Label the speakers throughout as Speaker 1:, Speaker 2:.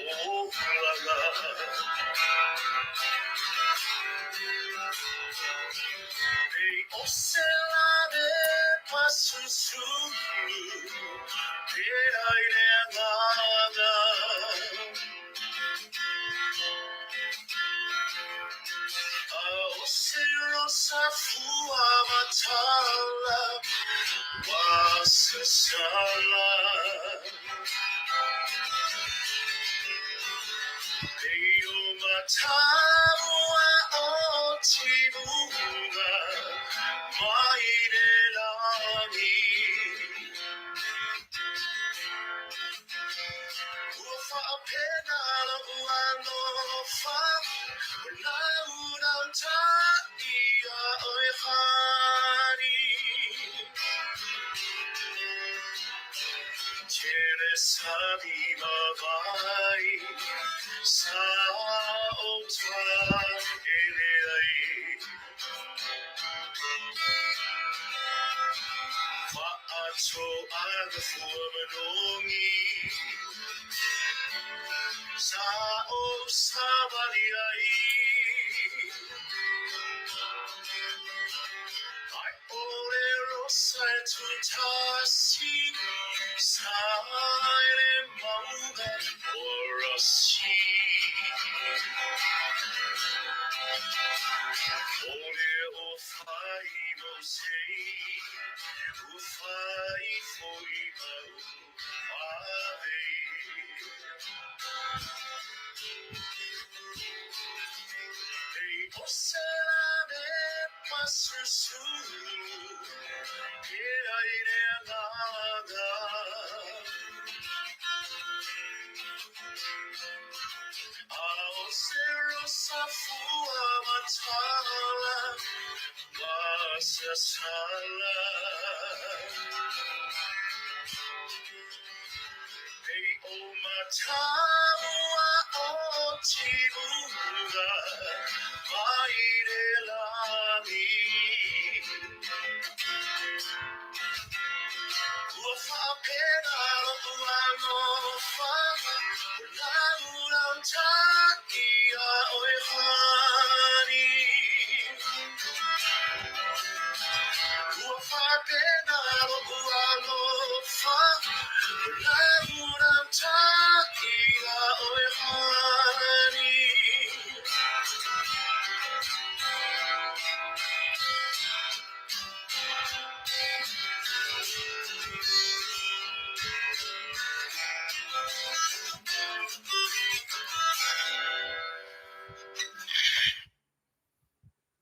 Speaker 1: Olaga.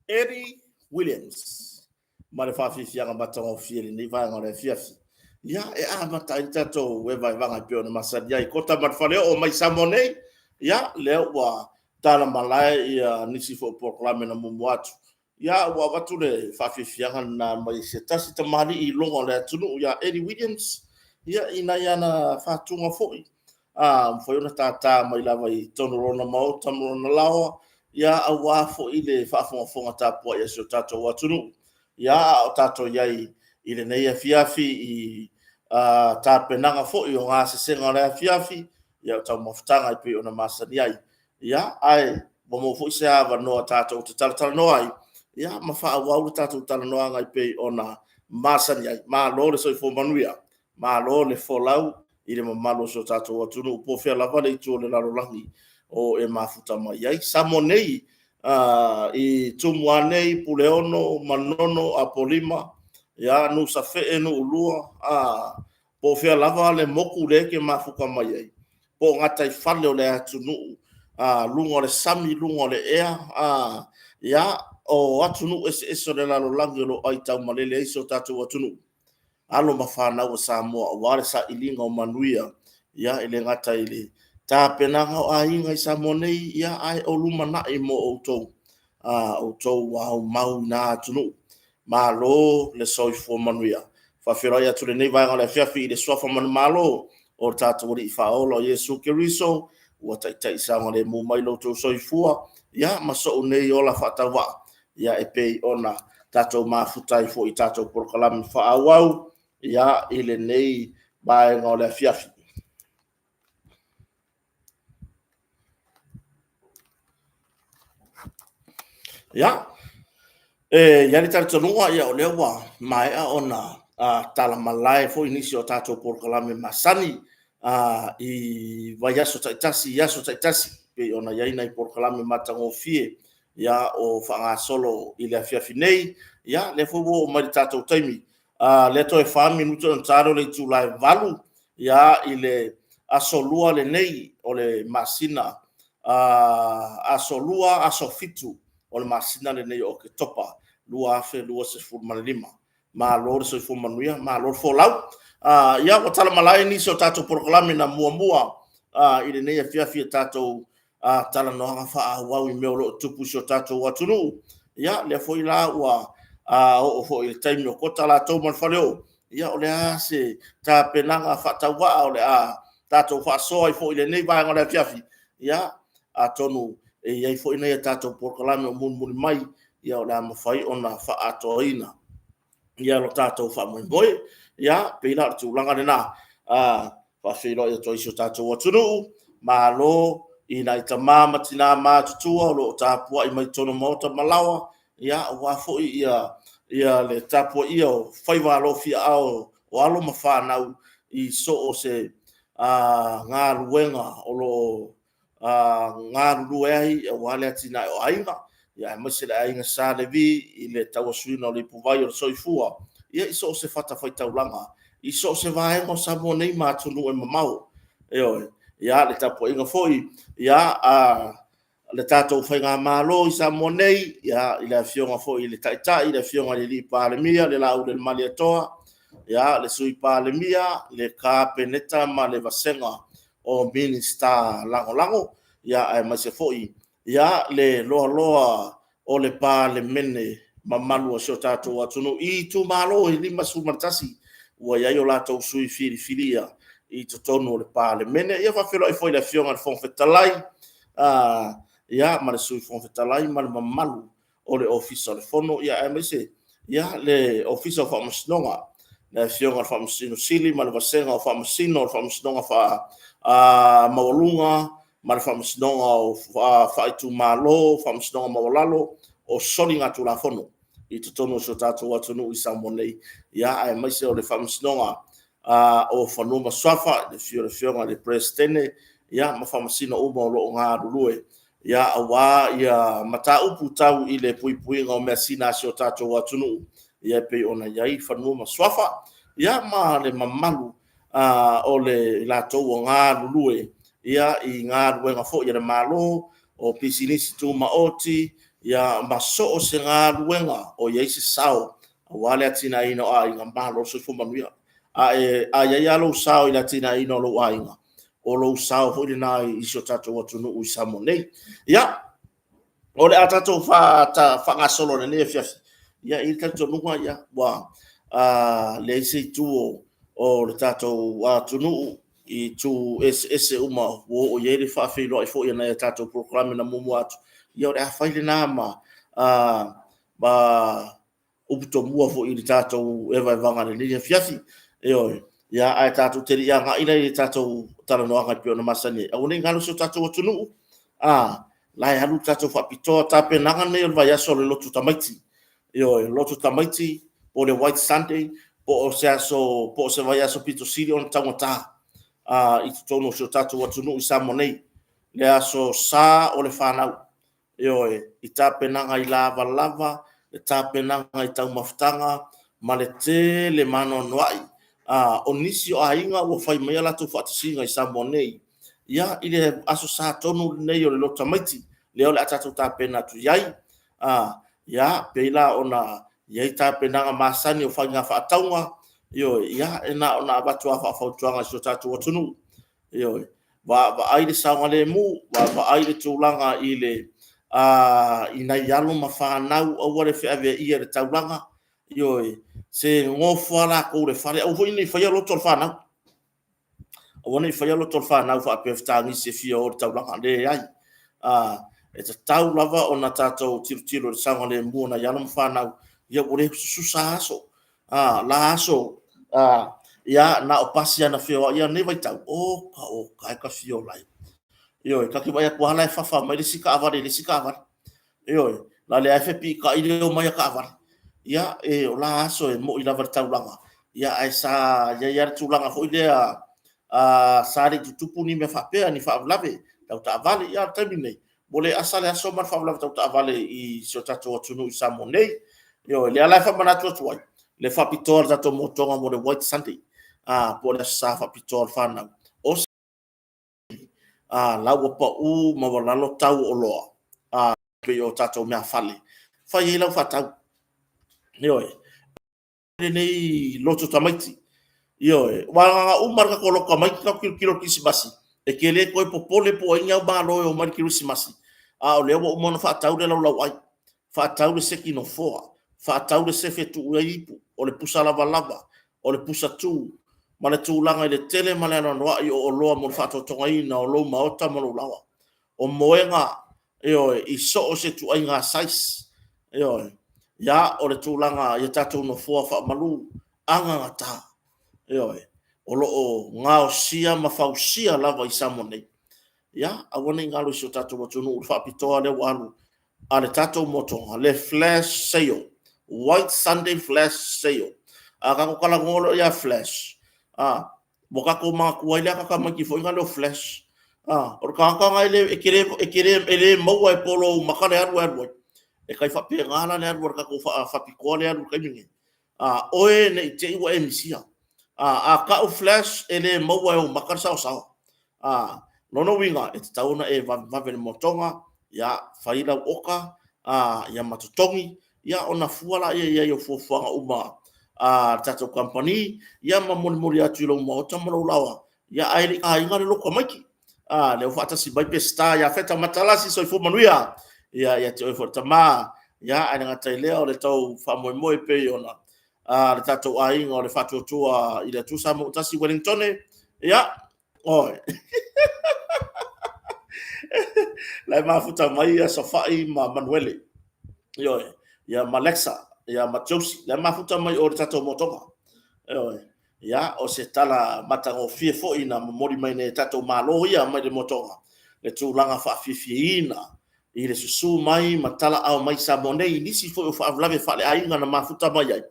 Speaker 2: Eddie Williams ma le faafiafiaga matagofie i lenei vaega o le afiafi. Ia, e amata ai le tatou evaevaga e pei ona masani ai. Kota ma le faleoo mai Samoa nei, ia, lea ua tala malae ia nisi foi o polokalame na muamua atu. Ia, ua avatu le faafiafiaga lena mai se tasi tamalii iloga o le atunuu ia Eddie Williams, ia, i nai ana fatuga foi, a mafai ona tata mai lava i totonu o lona maota ma lona laoa, ia, aua foi le faafogafoga tapuai a si o tatou atunuu. Ia, a o tatou i ai i lenei afiafi i tapenaga foi o gasesega o le afiafi, ia, o taumafataga e pei ona masani ai. Ia, ae ua maua foi se avanoa tatou te talatalanoa ai, ia, ma faaauau le tatou talanoaga e pei ona masani ai. Malo le soifua manuia, malo le folau i le mamalu o si o tatou atunuu, po o fea lava le itu o le lalolagi o e mafuta mai ai. Samoa nei, i Tumua nei, Puleono, Manono, Apolima, ia, Nusafee, Nuulua, po o fea lava le motu lea e te mafuta mai ai, po o gataifale o le atunuu, luga o le sami, luga o le ea, ia, o atunuu eseese o le lalolagi o lo o aitaumalele ai si o tatou atunuu, alo ma fanau a Samoa aua le sailiga o manuia, ia, e le gata i le tapenaga o aiga i Samoa nei, ia, ae o lumanai mo outou, outou ua aumau i na atunuu. Malo le soifua manuia. Faafeiloai atu lenei vaega o le afiafi i le suafa manumalo o le tatou Alii Faaola o Iesu Keriso, ua taitai saogalemu mai lo outou soifua, ia, ma sou nei ola faatauvaa, ia, e pei ona tatou mafuta ai foi i tatou polokalame faaauau, ia, i lenei vaega o le afiafi. Ia, e i ai le talitonuga, ia, o lea ua maea ona talamalae foi nisi o tatou polokalame masani i vaiaso taitasi, i aso taitasi, pei ona i ai nai polokalame matagofie, ia, o faagasolo i le afiafi nei. Ia, lea foi ua oo mai i le tatou taimi, lea toe 4 minute ona ta lea o le itula e 8:00, ia, i le aso Lua lenei o le masina, aso Lua aso 7 o le masina lenei o Oketopa 2025. Malo le soifua manuia, malo le folau. Ia, ua talamalae nisi o tatou polokalame na muamua i lenei afiafi i tatou talanoaga faaauau i mea o lo o tupu i si o tatou atunuu. Ia, lea foi la ua oo foi i le taimi o Kota latou ma le Faleoo, ia o le a se tapenaga faatauvaa o le a tatou faasoa ai foi i lenei vaega o le afiafi? Ia, atonu e i ai foi nai a tatou polokalame o mulimuli mai, ia o le a mafai ona faaatoaina lo tatou faamoemoe. Ia, pei la o le tulaga lena, e faafeiloai atu ai i si o tatou atunuu. Malo i nai tama ma tina matutua o lo o tapuai mai totonu o maota ma laoa, aua foi le tapuaia o faiva alofiaao o alo ma fanau i so o se galuega o lo o galulue ai aua le atinae o aiga, aemaise le Aiga Sa Levi i le tauasuina o le ipuvai o le soifua i so o se fatafaitaulaga, i so o se vaega o Samoa nei ma atunuu e mamao. Ioe. Ia, le tapuaiga foi a le tatou Faigamalo i Samoa nei, i le Afioga foi i le Taitai, le Afioga i le Palemia, le Laaulialemalietoa, le Sui Palemia, le Kapeneta ma le vasega o Minisita Lagolago, aemaise foi le loaloa o le Palemene mamalu o si o tatou atunuu i itumalo e 51 ua i ai o latou sui filifilia i totonu o le Palemene. Ia, e faafeiloai foi i le Afioga i le Fofoga Fetalai ma le Sui Fofoga Fetalai ma le mamalu o le Ofisa o le Fono, aemaise le Ofisa o Faamasinoga, le Afioga i le Faamasino Sili ma le Vasega o Faamasino o le Faamasinoga Faamaualuga ma le Faamasinoga Faaitumalo, Faamasinoga Maualalo o Soligatulafono i totonu o si o tatou atunuu i Samoa nei, aemaise o le Faamasinoga o Fanua ma Suafa, le afio o le Afioga i le Peresetene ma Faamasino uma o lo o galulue aua mataupu tau i le puipuiga o measina a si o tatou atunuu e pei ona i ai fanua ma suafa, ma le mamalu o le latou o galulue i galuega foi a le Malo, o pisinisi tumaoti, ma so o se galuega o i ai se sao aua le atinaeina o aiga. Malo le soifua manuia. A i ai lava lou sao i le atinaeina o lou aiga, o lou sao foi lena i si o tatou atunuu i Samoa nei. Ia, o le a tatou faagasolo i lenei afiafi. Ia, e i ai le talitonuga ua leai se itu o le tatou atunuu i itu eseese uma ua oo i ai le faafeiloai foi a nai a tatou polokalame na muamua atu. Ia, o le a fai lena ma upu tomua foi i le tatou evaevaga i lenei afiafi. Ioe. Ia, ae tatou te le i agai la i le tatou talanoaga e pei ona masani ai, aua ne i galo si o tatou atunuu, la e alu le tatou faapitoa tapenaga lenei o le vaiaso o le lotu tamaiti. Ioe, lotu tamaiti po o le White Sunday, po o se aso, po o se vaiaso pito sili ona taugata i totonu o si o tatou atunuu i Samoa nei, le aso sa o le fanau. Ioe, i tapenaga i lavalava, le tapenaga i taumafataga ma le tele ma anoanoai. O nisi o aiga ua fai mai a latou faatasiga i Samoa nei, ia, i le Aso Sa tonu lenei o le lotu tamaiti, lea o le a tatou tapena atu i ai. Ia, pei la ona i ai tapenaga masani o faiga faatauga, ioe, ia, e na ona avatu lava faafautuaga i si o tatou atunuu. Ioe, vaavaai le saogalemu, vaavaai le tulaga i nai alo ma fanau, aua le feaveaia i le taulaga. Ioe, se nonofo lava latou i le fale, aua foi ne i faia loto le fanau. Aua ne i faia loto le fanau faapea e fetagisi e fia o i le taulaga. Leai. E tatau lava ona tatou tilotilo i le saogalemu o nai alo ma fanau. Ia ua le sususa aso. La aso, ia, na o pasi lava na feoai. A o lenei vaitau, oka oka e ka fia ola ai. Ioe, ta te vaai atu lava la e fafa mai le isi taavale i le isi taavale. Ioe. La le ae fepiika'i le omai a taavale. Ia, e, o la aso e mo'i lava le taulaga, ia, ae sa i ai lava le tulaga foi lea, sa le i tutupu ni mea faapea, ni faalavelave tau taavale. Ia, a o le taimi lenei, ua le asa le aso ma le faalavelave tau taavale i si o tatou atunuu i Samoa nei. Ioe, lea la e faamanatu atu ai le faapitoa o le tatou motoga mo le White Sunday, po o le Aso Sa faapitoa o le fanau. O la ua pau maualalo tau o oloa, pei o tatou meafale, fai ai lau faatau. Ioe, lenei loto tamaiti. Ioe, aua na uma le tatou loto tamaiti tatou tilotilo i le Kerisimasi, e te le toe popole po o ai ni au malo e omai i le Kerisimasi, a o lea ua uma ona faatau le laulauai, faatau le seki nofoa, faatau le sefe e tuu ai ipu, o le pusa lavalava, o le pusa tu, ma le tulaga i le tele ma le anoanoai o oloa mo le faatotogaina o lou maota ma lou laoa. O moega, ioe, i so o se ituaiga size, ioe, ia, o le tulaga i a tatou nofoa faamalu agagata, ioe, o lo o gaosia ma fausia lava i Samoa nei. Ia, aua ne i galo i si o tatou atunuu le faapitoa lea ua alu a le tatou motoga, le flash sale, White Sunday flash sale. A tatou talanoa loa ia flash, a, ua tatou manatua ai le ata tamaiti foi lea o Flash. A, o le tagata lena e le, e te le, e te le, e le maua e po lou maka le alu e alu ai. E tai faapena la le alu a le tatou faapitoa lea e alu i le taimi lenei. A, oe ne i te i ua e misia. A, a tau Flash e le maua e ou maka le saoasaoa. A, lona uiga e tatau ona e vavevave i le motoga, ia, fai lau oka, a, ia ma totogi, ia ona fua lea i ai o fuafuaga uma a le tatou kamupani, ia ma molimoli atu i lou maota ma lou laoa, ia ae le i taina le loto tamaiti. A, lea ua faatasi mai Peseta ia Feta Matalasi, soifua manuia. Ia, ia te oe foi le tama, ia, ae le gata i lea o le tau faamoemoe pei ona a le tatou aiga o le Faatuatua i le Atua Samoa ua tasi Wellingtone, ia, oe. La e mafuta mai ia Safai ma Manuele, ioe, ia ma Lexa, ia ma Josie, la e mafuta mai o le tatou motoga. Ioe, ia, o se tala matagofie foi na momoli mai nei e tatou Malo ia mai le motoga, le tulaga faafiafiaina i le susu mai ma talaau mai i Samoa nei i nisi foi o faalavelave faaleaiga na mafuta mai ai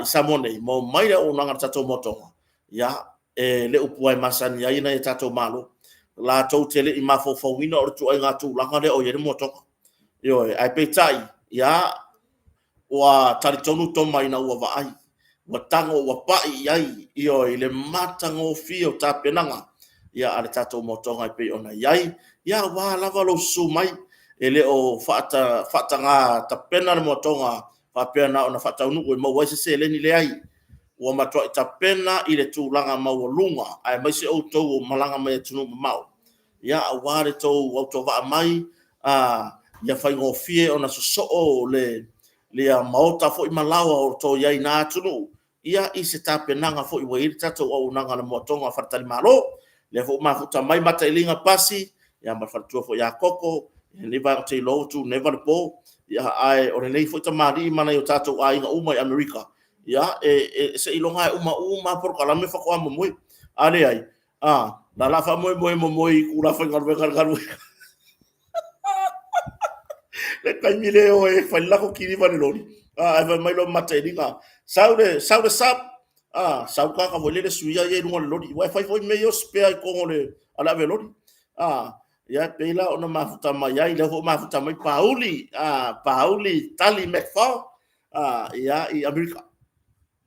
Speaker 2: i Samoa nei, ma omai le auaunaga a le tatou motoga, ia, e le upu lava e masani ai nai a tatou Malo, latou te le i mafaufauina o le ituaiga tulaga lea o i ai le motoga. Ioe, ae peitai, ia, ua talitonu Toma ina ua vaai, ua tago ua pai i ai, ioe, i le matagofie o tapenaga ia a le tatou motoga e pei ona i ai, ia aua lava lou susu mai, e le o faataga tapena le motoga faapea na ona faataunuu e maua ai se seleni, leai, ua matuai tapena i le tulaga maualuga, aemaise outou o malaga mai atunuu mamao, ia aua le tou autovaa mai, ia faigofie ona sosoo le ia maota foi ma laoa o outou i ai i na atunuu, ia i se tapenaga foi ua i ai le tatou auaunaga a le Moatoga Faletalimalo. Lea foi ua mafuta mai Matailiga Pasi, ia ma le faletua foi ia Koko, i lenei vaega ou te iloa ua tuneva le po, ia ae o lenei foi tamalii ma nai o tatou aiga uma i Amerika, ia e seiloga e uma uma lava polokalame faatoa momoe. A leai, a, na la faamoemoe momoe i itula faigaluega i le galuega. Le taimi lea o e fai le lako kiliva i le loli, ae fai mai loa Matailiga, sau le, sau le sub, a, sau le tagata foi lele suia ia i luga o le loli. Ua e fai foi mea ia o spare i totonu o le, a le ave loli. A, ia pei la ona mafuta mai ai, lea foi ua mafuta mai Pauli, a, Pauli Tali McFall, a, ia, i Amerika.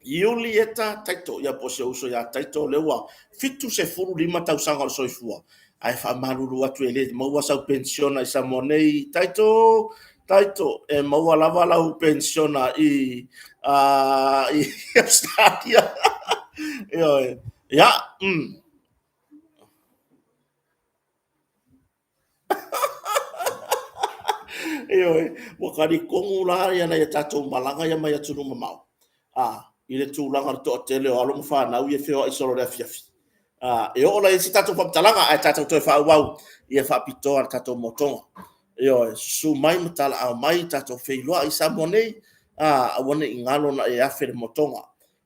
Speaker 2: Iulieta Taito, ia po o si ou uso ia Taito, lea ua 75 tausaga o le soifua, ae faamalulu atu e le maua sau penisiona i Samoa nei. Taito, Taito, e maua lava lau penisiona i, i Australia. Ioe. Ia, Ioe, ua talitonu la ia nai a tatou malaga ia mai atunuu mamao, a, i le tulaga o le toatele o alo ma fanau ia e feoai solo i le afiafi. A, e oo la i ai se tatou faamatalaga ae tatou toe faaauau ia faapitoa le tatou motoga. Ioe, susu mai ma talaau mai, tatou feiloai i Samoa nei, a, aua ne i galo ona e afe le motoga.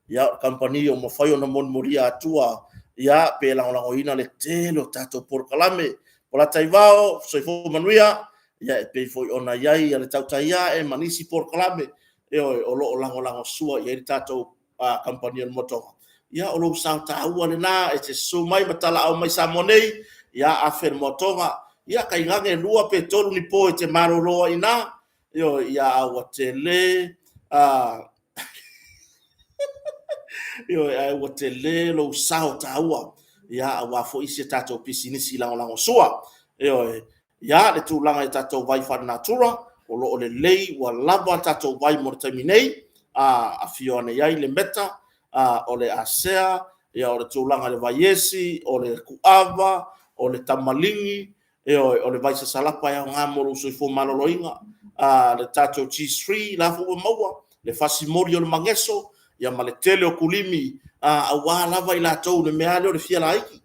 Speaker 2: Ia, o le kamupani ua mafai ona molimolia atua, ia, pe lagolagoina le tele o tatou polokalame. Polataivao, soifua manuia. Ia e pei foi ona i ai le tautai ae ma nisi polokalame, ioe, o lo o lagolagosua i ai le tatou kamupani o le Motoga. Ia o lou sao taua lena e te susu mai ma talaau mai Samoa nei, ia afe le Motoga. Ia tainane 2 pe 3 ni po e te malolo ai i ina, ioe, ia ae ua tele ioe, ae ua tele lou sao taua, ia aua foi si a tatou pisinisi lagolagosua. Ioe, ia le tulaga i tatou vai faalenatura, o lo o lelei ua lava tatou vai mo le taimi nei, afio ane i ai le Meta, o le ASEA, ia o le tulaga i le vaiesi, o le kuava, o le tamaligi, ioe, o le vai sasalapa e aoga mo lou soifua maloloina, le tatou G3 la foi ua maua, le fasi moli o le mageso, ia ma le tele o kulimi aua lava i latou i le mea lava lea o le fia laiti.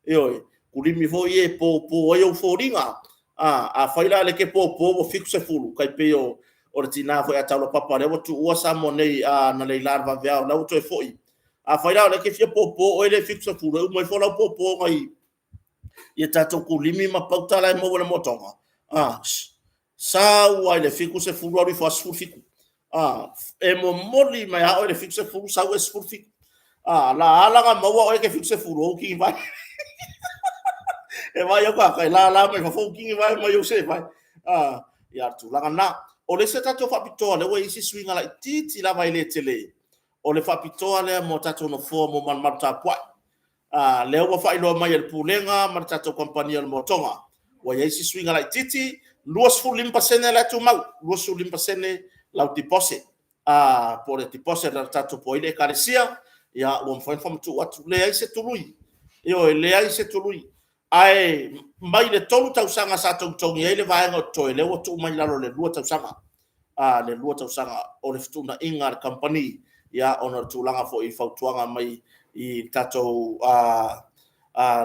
Speaker 2: Ioe, kulimi foi ia e popo ai ou foliga. Afai la o lea e te popo ua 70, tai pei o le tina foi a Taulapapa lea ua tuua Samoa nei analeila i le vaveao o la ua toe foi. Afai la o lea e te fia popo oe lea e 70, e uma ifo lau popoga i a tatou kulimi ma pauta la e maua i le motoga, sau lava i le 70 alu ifo lava 17. E momoli mai lava oe i le 70 sau oe 17. La ala ona maua oe e te 70, o ou tigivae. E vaai atu tagata e lala mai fafo ou tigivae mai ou seevae. Ia, o le tulaga lena. O le isi a tatou faapitoa lea ua i ai si suiga laitiiti lava e le tele, o le faapitoa lea mo tatou nofoa mo malumalu tapuai. Lea ua faailoa mai e le Pulega ma le tatou Kamupani o le Motoga, ua i ai si suiga laitiiti, 25% la e tumau, 25% lau deposit, po o le deposit a le tatou po o ai le Ekalesia, ia ua mafai ona faamatuu atu. Leai se tului, ioe, leai se tului. Ae mai le 3 tausaga sa togitogi ai le vaega o totoe, lea ua tuu mai i lalo i le 2 tausaga, le 2 tausaga o le fetuunaiga a le kamupani, ona o le tulaga foi i fautuaga mai i le tatou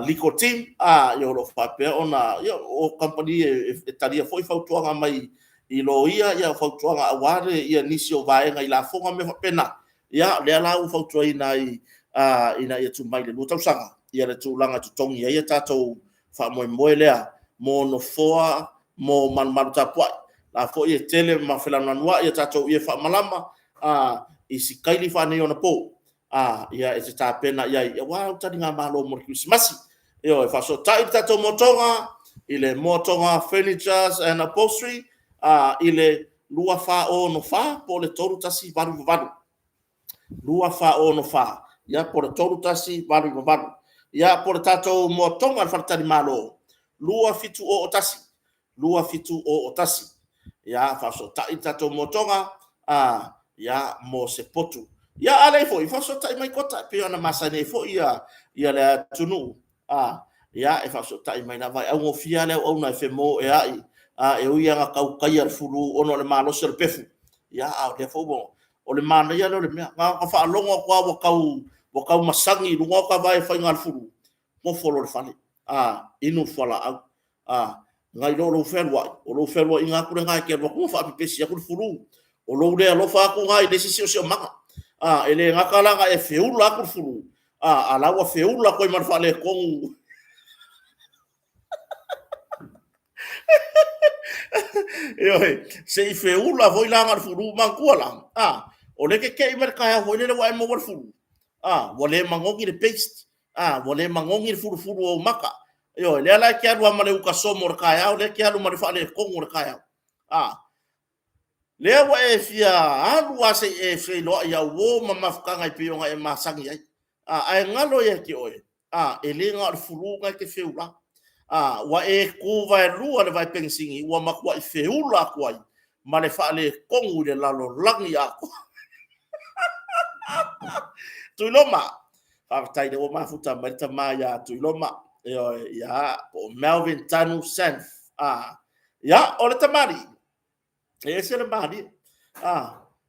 Speaker 2: legal team, o lo o faapea ona… ia o kamupani e talia foi fautuaga mai i loia, o fautuaga aua nisi o vaega i lafoga ma mea faapena. Ia, lea la ua fautuaina ai ina ia tuu mai i le 2 tausaga le tulaga e totogi ai a tatou faamoemoe lea mo nofoa mo malumalu tapuai. O la foi e tele ma felanulanuai a tatou ie faamalama i sikaili faaneionapo e te tapena i ai aua lau taligamalo mo le Kerisimasi. Ioe, faafesootai le tatou Motoga i le Motoga Furnitures and Upholstery i le 2464 po o le 3188. 2464 ia po o le 3188. Ia po o le tatou Motoga i le faletalimalo, 2701 2701. Ia faafesootai le tatou Motoga mo se potu. Ia a leai foi, faafesootai mai Kota e pei ona masani ai foi le atunuu, ia e faafesootai mai lava, e augofie lava le auauna e femoeai, e ui lava ina tau taia le fulu ona o le malosi o le pefu, a o lea foi ua… O le manaia lea o le mea, na ona faalogo atu lava ua tau masagi i luga ota vae i le faiga o le fulu, nofo loa i le fale, inu le fualaau, nai lo lou fealuai, o lou fealuaiga atu lena e te alu atu ma faapepesi atu le fulu. O lou le alofa atu lena i le isi siosiomaga. E le gata la ina e feula atu le fulu, a o la ua feula atu ai ma le faaletonu. Ioe, se i feula foi la na o le fulu. Manatua la, o lea e te te i mai le taeao foi lele ua e maua le fulu, ua le manogi le paste, ua le manogi le fulufulu o ou mata. Ioe, lea la e te alu lava ma le uta somo o le taeao lea e te alu ma le faaletonu o le taeao. Lea ua e fia alu lava se i e feiloai au uo ma mafutaga e pei ona e masani ai. Ae galo ia te oe, e le na o le fulu lena e te feula. Ua e tu vaelua le vaepenisini ua matuai feula atu ai ma le faaletonu i le lalolagi atoa. Tuiloma, faafetai o lea ua mafuta mai le tama ia Tuiloma, ioe, ia, po o Melvin Tanu Senf. Ia, o le tamalii, e ese le malie.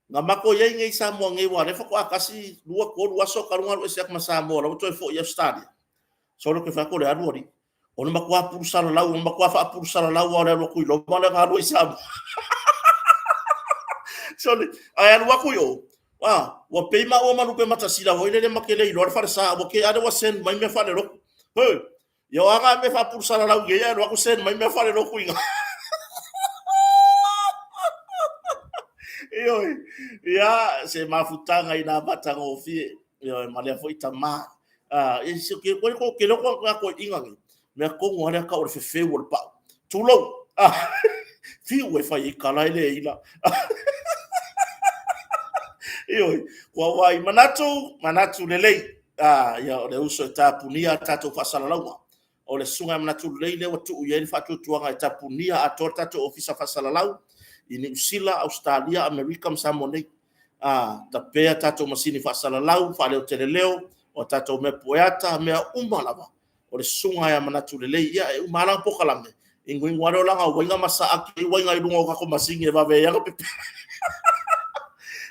Speaker 2: Na matou i ai nei i Samoa nei, aua o lea faatoa 1, 2, 3 aso talu ona alu ese atu ma Samoa, o la ua toe foi i Ausetalia. Solo ou te fai atu o le alu alii. O le matua pulusalalau, o le matua faapulusalalau lava o le alu atu i Roma lea na alu ai Samoa. Sole, ae alu atu i o, ua pei maua ma lupe matasila foi lele ma te le iloa le falesa, ua te a lea ua send mai mea faalelotu. He, ia o a na mea faapulusalalau i ai ae alu atu send mai mea faalelotu i ina. Ioe, ia, se mafutaga i nā matagofie, ioe, ma lea foi tamā. Ah, e se ke koe ko ke loko ka ko inga ni. Mea kongo ale ka o le fefeu o le pau. Tulou. Ah, fiu e fai i kala e le ila. Ioe, kua wai manatu, manatu lelei. Ah, ia o le uso e tapunia tatou faasalalauga. O le Susuga ia Manatu Lelei lea ua tuu i ai le faatuatuaga e tapunia atoa le tatou Ofisa Faasalalau i Niu Sila, Ausetalia, Amerika ma Samoa nei. A, tapea tatou masini faasalalau, faaleoteleleo, o tatou mea pueata, mea uma lava. O le Susuga ia Manatu Lelei, ia e uma lava lana polokalame, iguigu lava lea o lana uaiga ma saaki ai uaiga i luga o tatou masini e vave ai ona pepe.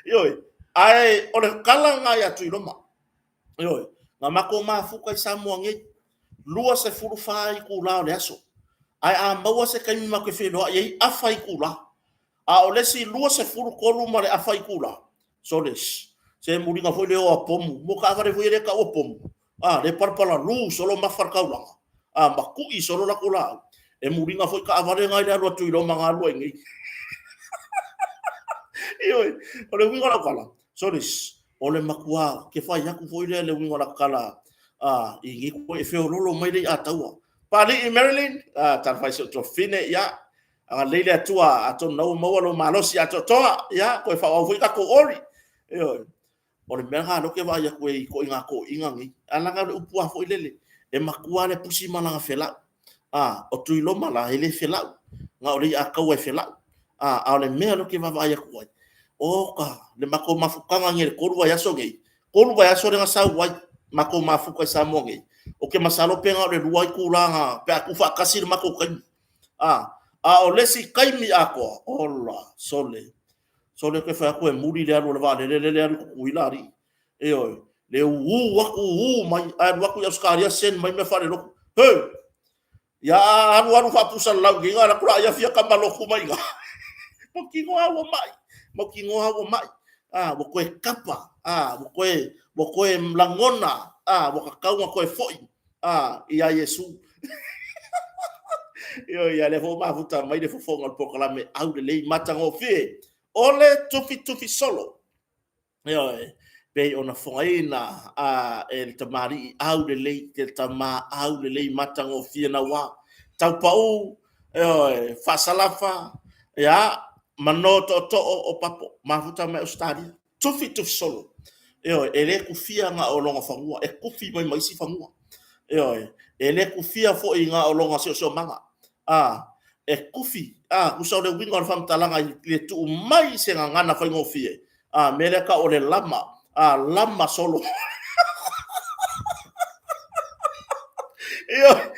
Speaker 2: Ioe, ae o le tala lena ia Tuiloma. Ioe, na matou mafuta i Samoa nei, 24 itula o le aso. Ae a maua se taimi matou te feiloai ai, afa itula. A o le isi 23 ma le afa itula, sole, se muliga foi le o a pomu. Mo taavale foi lea e tau o pomu, a, lea e palapalalu solo mafa le taulaga, a, ma tui solo latou laau. E muliga foi taavale na i le alu atu i Roma na alu ai nei. Ioe, o le uiga o lau tala, sole, o le matua ke fai aku foi lea le uiga o la tala a i nei koe e feololo mai le iataua. Papalii Marilyn, a talofa i si ou tuafafine, ia, agalelei le Atua atonu na ua maua lou malosi atoatoa, ia, koe faaauau foi tatou ori. Ioe. O le mea lena lea ou te vaai atu ai i ituaiga toeaiina nei, ae leaga o le upu lava foi lele, e matua le pusi ma lana felau. A, o Tuiloma la, e le felau, na o le iataua e felau. A, a o le mea lea ou te vaavaai atu ai, oka, le matou mafutaga nei i le 3 vaiaso nei, 3 vaiaso lea na sau ai matou mafuta i Samoa nei, ou te masalo pe na o le 2 itula na, pe a tuufaatasi le matou taimi. A, a o le isi taimi atoa, ola, sole, sole ou te fai atu e muli le alu a le vaalele lea e alu i Tutuila alii. Ioe, le uu atu uu mai, ae alu atu i Ausetalia send mai mea faalelotu. Heu! Ia a alu alu faapusalalau i ina, alu atu laia fia tama lotu mai ina. Mautinoa ua mai, mautinoa ua mai. A, ua toe kapa, a, ua toe, ua toe lagona, a, ua tatau ona toe foi, a, ia Iesu. Ioe, ia lea foi ua mafuta mai le fofoga o le polokalame aulelei matagofie o le tufitufi solo. Ioe, pei ona fogaina a e le tamalii aulelei, ke tama aulelei matagofie naua. Taupau, ioe, faasalafa, ia, mano tootoo o papo, mafuta mai Ausetalia. Tufi tufi solo. Ioe, e le tufia na o lona fanua, e tufi mai ma isi fanua. Ioe, e le tufia foi na o lona siosiomaga. A, e tufi, a, tusa o le uiga o le faamatalaga i le tuu mai se gagana faigofie, a, mea lea tau o le lama, a, lama solo. Ioe,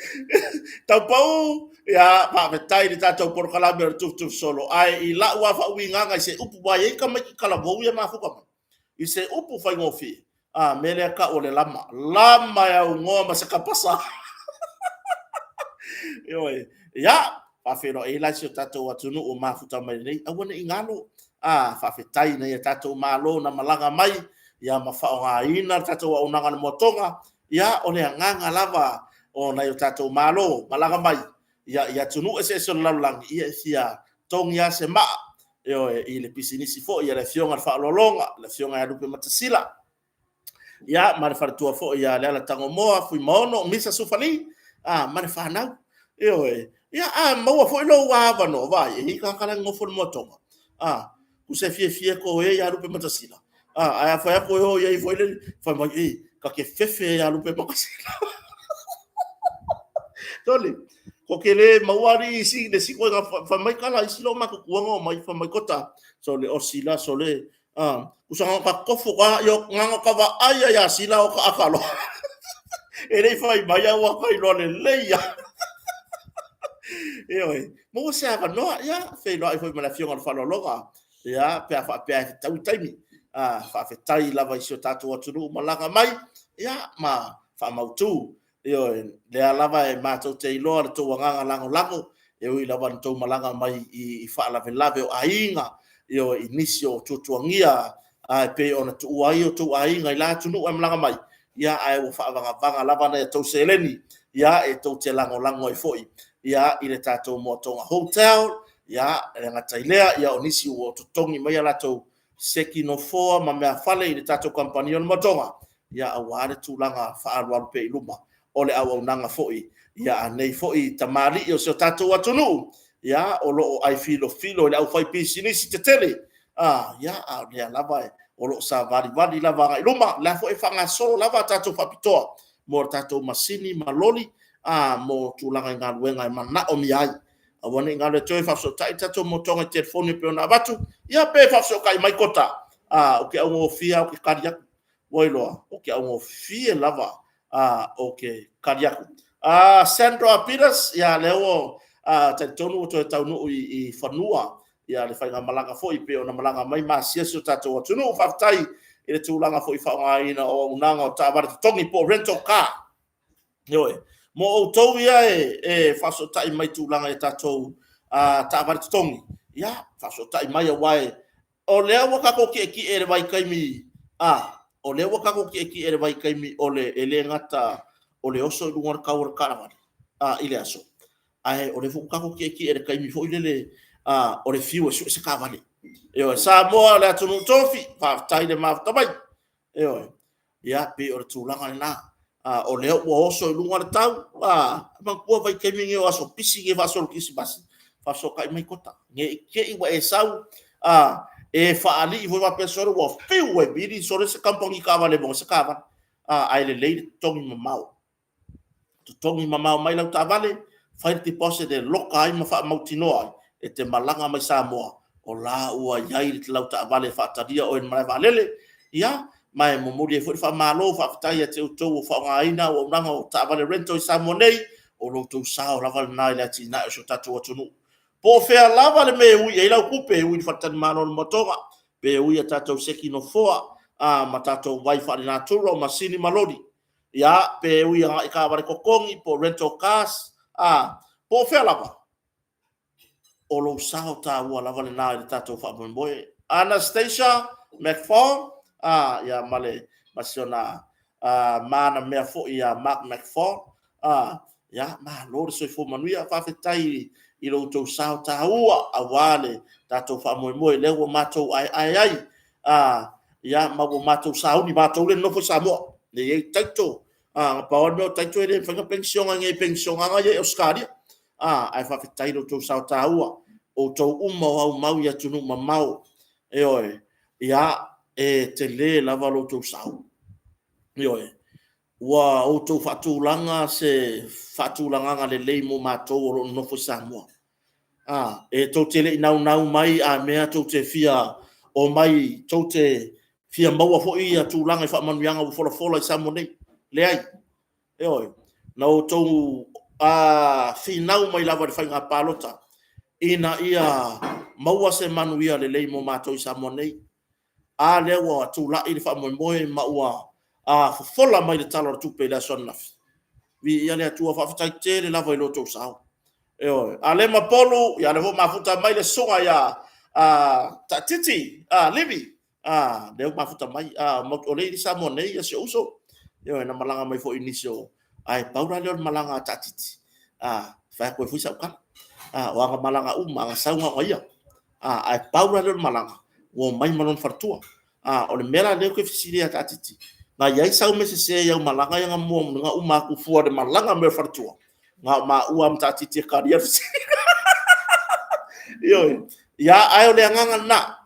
Speaker 2: taupau, ia, faafetai i le tatou polokalame o le tufitufi solo, ae i lau lava faauigaga i se upu, aua e i ai tamaiti talavou ia e mafuta mai, i se upu faigofie, A, mea lea tau o le lama. Lama e aunoa ma se kapasa. Ioe. Ia, faafeiloai ai la si o tatou atunuu o mafuta mai nei. Aua ne i galo. A, faafetai i nai a tatou Malo na malaga mai, ia ma faaaogaina le tatou auaunaga a le Moatoga. Ia, o le agaga lava o nai o tatou Malo malaga mai, ia, i atunuu eseese o le lalolagi, ia e fia togi lava se maa, ioe, i le pisinisi foi a le Afioga i le Faaaloaloga, le Afioga ia Lupematasila, ia, ma le faletua foi ia Leala Tagomoa, Fuimaono, Misa Sufali, a, ma le fanau. Ioe, ia, a maua foi lou avanoa, vaai, e i ai tagata la e nonofo i le moatoga, a, tusa e fiafia e toe ia Lupematasila, a, ae a fai atu e o i ai foi le, fai mai, e, ta te fefe ia Lupematasila. Tole, ko ke le maua ali isi le si koe fai mai kala isi lo matutua nga mai fai mai kota sole o sila sole a usa nga ka kofo ka yo nga ka va ai ya sila o ka akalo e le fai mai a wa kai lo le le ya ioe mo se avanoa ia feiloai foi ma le afioga o le faaaloaloga ia pe a faapea e fetau i taimi a faafetai lava i si o tatou atunuu malaga mai ia ma faamautu. Ioe, lea lava e matou te iloa le tou agaga lagolago, e ui lava ina tou malaga mai i faalavelave o aiga, ioe, i nisi o tuatuagia e pei ona tuua ai o tou aiga i la atunuu ae malaga mai, ia, ae ua faavagavaga lava nai a tou seleni, ia, e tou te lagolago ai foi, ia, i le tatou Moatoga Hotel. Ia, e le gata i lea, ia o nisi ua totogi mai a latou seki nofoa ma meafale i le tatou kamupani o le Motoga, ia aua le tulaga faaalualu pea i luma o le auaunaga foi ia a nei foi tamalii o si o tatou atunuu, ia o lo o aifilofilo i le aufaipisinisi tetele, ia a o lea lava o lo o savalivali lava agai i luma. O la foi e faagasolo lava a tatou faapitoa mo tatou masini ma loli mo tulaga i galuega e manaomia ai. Aua ne i galo ia te oe, faafesootai le tatou motoga i telefoni e pei ona avatu, ia pe faafesootai mai Kota, ou te augofie lava ou te tali atu. Ua iloa, ou te augofie lava ou te tali atu. Sandra Peters, ia lea ua talitonu ua toe taunuu i fanua le faigamalaga foi pei ona malaga mai ma asiasi o tatou atunuu. Faafetai i le tulaga foi faaaogaina o auaunaga o taavale totogi po o rental car. Ioe. Mo outou ia e faafesootai mai i tulaga i tatou taavale totogi, ia faafesootai mai aua o lea ua tatou tietie i le vaitaimi, o lea ua tatou tietie i le vaitaimi e le gata o le oso i luga o le tau o le taavale i le aso, ae o lea foi ua tatou tietie i le taimi foi lele o le fiu e sue se taavale. Ioe. Samoa le atunuu tofi, faafetai le mafuta mai. Ioe. Ia, pei o le tulaga lena, o lea ua oso i luga le tau, manatua vaitaimi nei o aso pisi nei faasolo i le Kerisimasi, faafesootai mai Kota, ne i te i ua e sau e faalii foi faapea, sole ua fiu e vili sole se kamupani taavale e maua ai se taavale, ae lelei le totogi mamao. Totogi mamao mai lau taavale, fai le deposit e loka ai ma faamautinoa ai e te malaga mai Samoa, o la ua i ai lau taavale e faatalia oe i le malae vaalele. Ia, ma e momoli ai foi le faamalo faafetai ia te outou o faaaogaina auaunaga o taavale rental i Samoa nei, o lo outou sao lava lena i le atinae o si o tatou atunuu. Po o fea lava le mea e ui i ai lau tupe, e ui i le faletalimalo o le Motoga, pe ui i a tatou seki nofoa ma tatou vai faalenatura, o masini ma loli, ia, pe ui agai i taavale totogi po o rental cars, po o fea lava, o lou sao taua lava lena i le tatou faamoemoe. Anastasia McFall, ia ma le ma si ona manamea foi ia Mark McFall, ia malo le soifua manuia. Faafetai i lo outou sao taua aua le tatou faamoemoe lea ua matou aeae ai, ia ma ua matou sauni, matou lea e nonofo i Samoa, lea e i ai title. Na pau lava le mea o title e le mafai ona penisione i penisione ia i Ausetalia. Ae faafetai i lo outou sao taua, outou uma o aumau i atunuu mamao. Ioe, ia, e tele lava lo outou sao. Ioe, ua outou faatulaga se faatulagaga lelei mo matou o lo o nonofo i Samoa. E tou te le i naunau mai a mea tou te fia omai tou te fia maua foi tulaga i faamanuiaga ua folafola i Samoa nei. Leai. Ioe. Na outou finau mai lava i le faiga palota ina ia maua se manuia lelei mo matou i Samoa nei. A lea ua tulai le faamoemoe ma ua fofola mai le Tala o le Tupe i le aso ananafi. Viia le Atua, faafetai tele lava i lo outou sao. Ioe. Alema Polu, ia lea foi ua mafuta mai le susuga ia Taatiti Livi, lea ua mafuta mai, o lea e i Samoa nei si ou uso. Ioe, na malaga mai foi i nisi o... ae pau la lea o le malaga a Taatiti, fai atu ai foi sau tala. O ana malaga uma, a na sau na o ia. Ae pau la lea o le malaga, ua omai ma lona faletua. O le mea la lea ou te fesili ai ia Taatiti, na i ai sau mea sese i au malaga ia na uma atu fua i le malaga mai o le faletua? Na o maua lava ma Taatiti e talia le fesili. Ioe. Ia, ae o le agaga lena,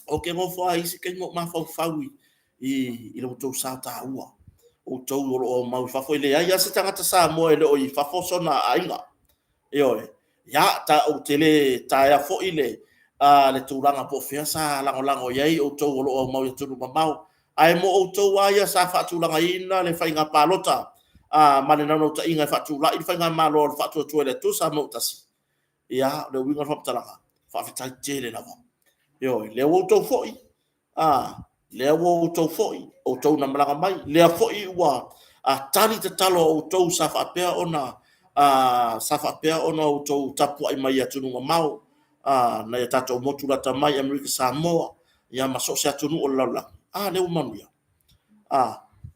Speaker 2: ou te nofo lava i isi taimi ou mafaufau i lo outou sao taua, outou o lo o aumau i fafo. E leai lava se tagata Samoa e le o i fafo sona aiga. Ioe. Ia, ou te le taea foi le tulaga po o fea sa lagolago i ai outou o lo o aumau i atunuu mamao, ae mo outou lava ia sa faatulagaina le faiga palota ma le naunautaiga e faatulai le faigamalo a le Faatuatua i le Atua Samoa ua Tasi, ia, o le uiga o le faamatalaga, faafetai tele lava. Ioe, lea ua outou foi, lea ua outou foi, outou na malaga mai, lea foi ua tali tatalo a outou sa faapea ona sa faapea ona outou tapuai mai i atunuu mamao, nai a tatou motu lata mai, Amerika Samoa, ia ma so o se atunuu o le lalolagi, a lea ua manuia.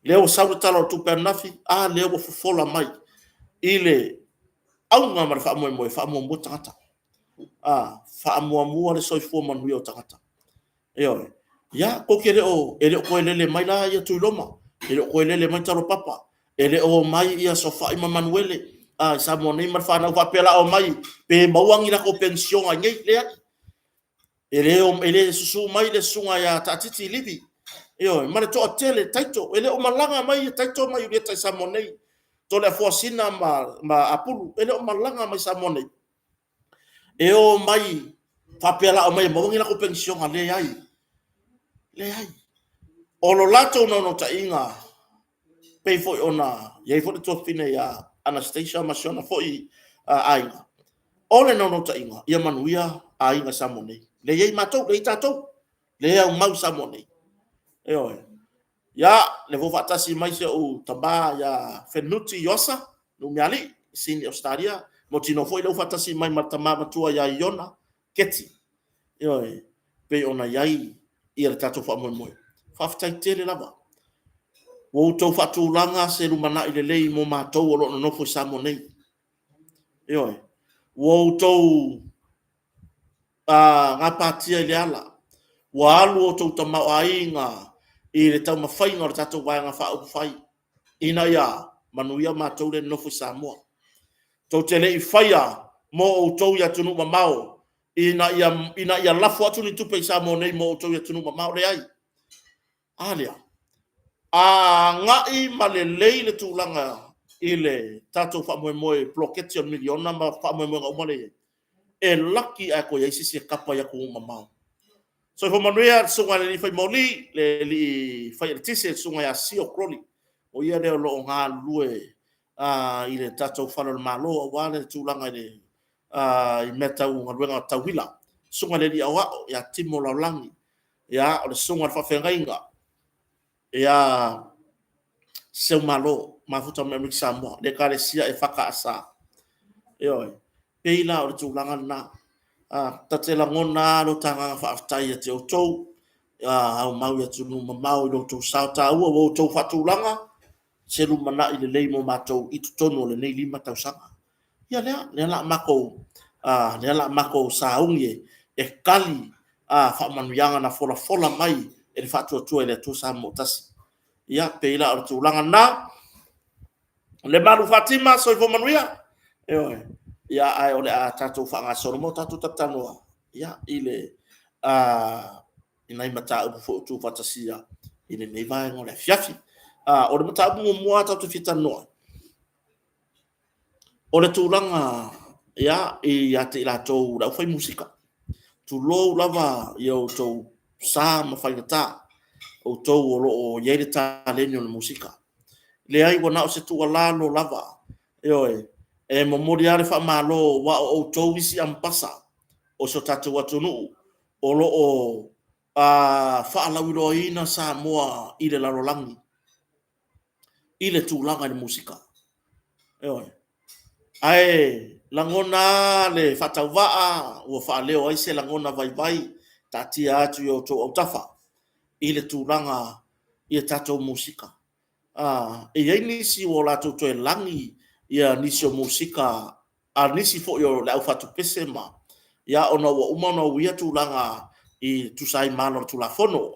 Speaker 2: Lea ua sau le Tala o le Tupe ananafi, a lea ua fofola mai i le auga ma le faamoemoe, faamuamua tagata. A, faamuamua le soifua manuia o tagata. Ioe. Ia, tou te le o, e le o toe lele mai la ia Tuiloma, e le o toe lele mai Talopapa, e le o omai ia Sofai ma Manuele a, i Samoa nei ma le fanau faapea la a omai pe maua ni latou penisione i inei. Leai. E le, e le susu mai le susuga ia Taatiti Livi, ioe, ma le toatele, Taito, e le o malaga mai Taito ma Iulieta i Samoa nei. Toleafoa Sina ma Apulu, e le o malaga mai Samoa nei. E o mai faapea la omai e maua ni latou penisione, leai. Leai. O lo latou naunautaiga, pei foi ona i ai foi le tuafafine ia Anastasia ma si ona foi aiga, o le naunautaiga ia manuia aiga Samoa nei. Lea e i ai matou, lea e i ai tatou, lea e aumau i Samoa nei. Ioe. Ia, lea foi ua faatasi mai si ou tama ia Fenuti Iosa Nuumealii, Sini Ausetalia, mautinoa foi lea ua faatasi mai ma le tama matua ia Iona Keti. Ioe, pei ona i ai ia le tatou faamoemoe. Faafetai tele lava. Ua outou faatulaga se lumanai lelei mo matou o lo o nonofo i Samoa nei. Ioe. Ua outou gapatia i le ala, ua alu outou tamaoaiga i le taumafaiga o le tatou Vaega Faaupufai ina ia manuia matou lea e nonofo i Samoa. Tou te le i faia mo outou i atunuu mamao ina ia lafo atu ni tupe i Samoa nei mo outou i atunuu mamao, leai. A lea, a agai ma lelei le tulaga i le tatou faamoemoe poloketi o le miliona ma faamoemoega uma lea e i ai, e laki ae toe i ai se isi e kapa i atunuu mamao. Soifua manuia le susuga i le alii fai moli, le alii fai eletise, le susuga ia Sio Crowley, o ia lea o lo o galulue i le tatou fale o le Malo aua le tulaga i mea tau galuega tau uila. Susuga i le alii aoao ia Timo Laulagi, ia o le susuga i le faafeagaiga ia Seumalo Mafuta mai Amerika Samoa, le Ekalesia EFKS. Ioe. Pei la o le tulaga lena. Ta te lagona lava lo ta agaga faafetai ia te outou, aumau i atunuu mamao i lo outou sao taua ua outou faatulaga se lumanai lelei mo matou i totonu o lenei 5 tausaga. Ia lea, lea la matou, lea la matou sauni e tali faamanuiaga na folafola mai e le Faatuatua i le Atua Samoa ua Tasi. Ia, pei la o le tulaga lena. Le malu Fatima, soifua manuia. Ioe. Ia, ae o le a tatou faagasolo mo tatou talatalanoa, ia, i le i nai mataupu foi o tuufaatasia i lenei vaega o le afiafi. O le mataupu muamua tatou te fia talanoa, o le tulaga ia ia te i latou le aufai musika. Tulou lava i outou sa ma faigata, outou o lo o i ai le taleni o le musika. Leai, ua na o se tuualalo lava, ioe, e momoli lava le faamalo, aua o outou isi ambasa o si o tatou atunuu o lo o faalauiloaina Samoa i le lalolagi i le tulaga i le musika. Ioe. Ae lagona lava le faatauvaa ua faaleo ai se lagona vaivai taatia atu i outou autafa i le tulaga i a tatou musika. E i ai nisi ua latou toe lagi ia nisi o musika a nisi foi o le au fatupese ma, ia, ona ua uma ona uia tulaga i tusa ai ma ala o le Tulafono,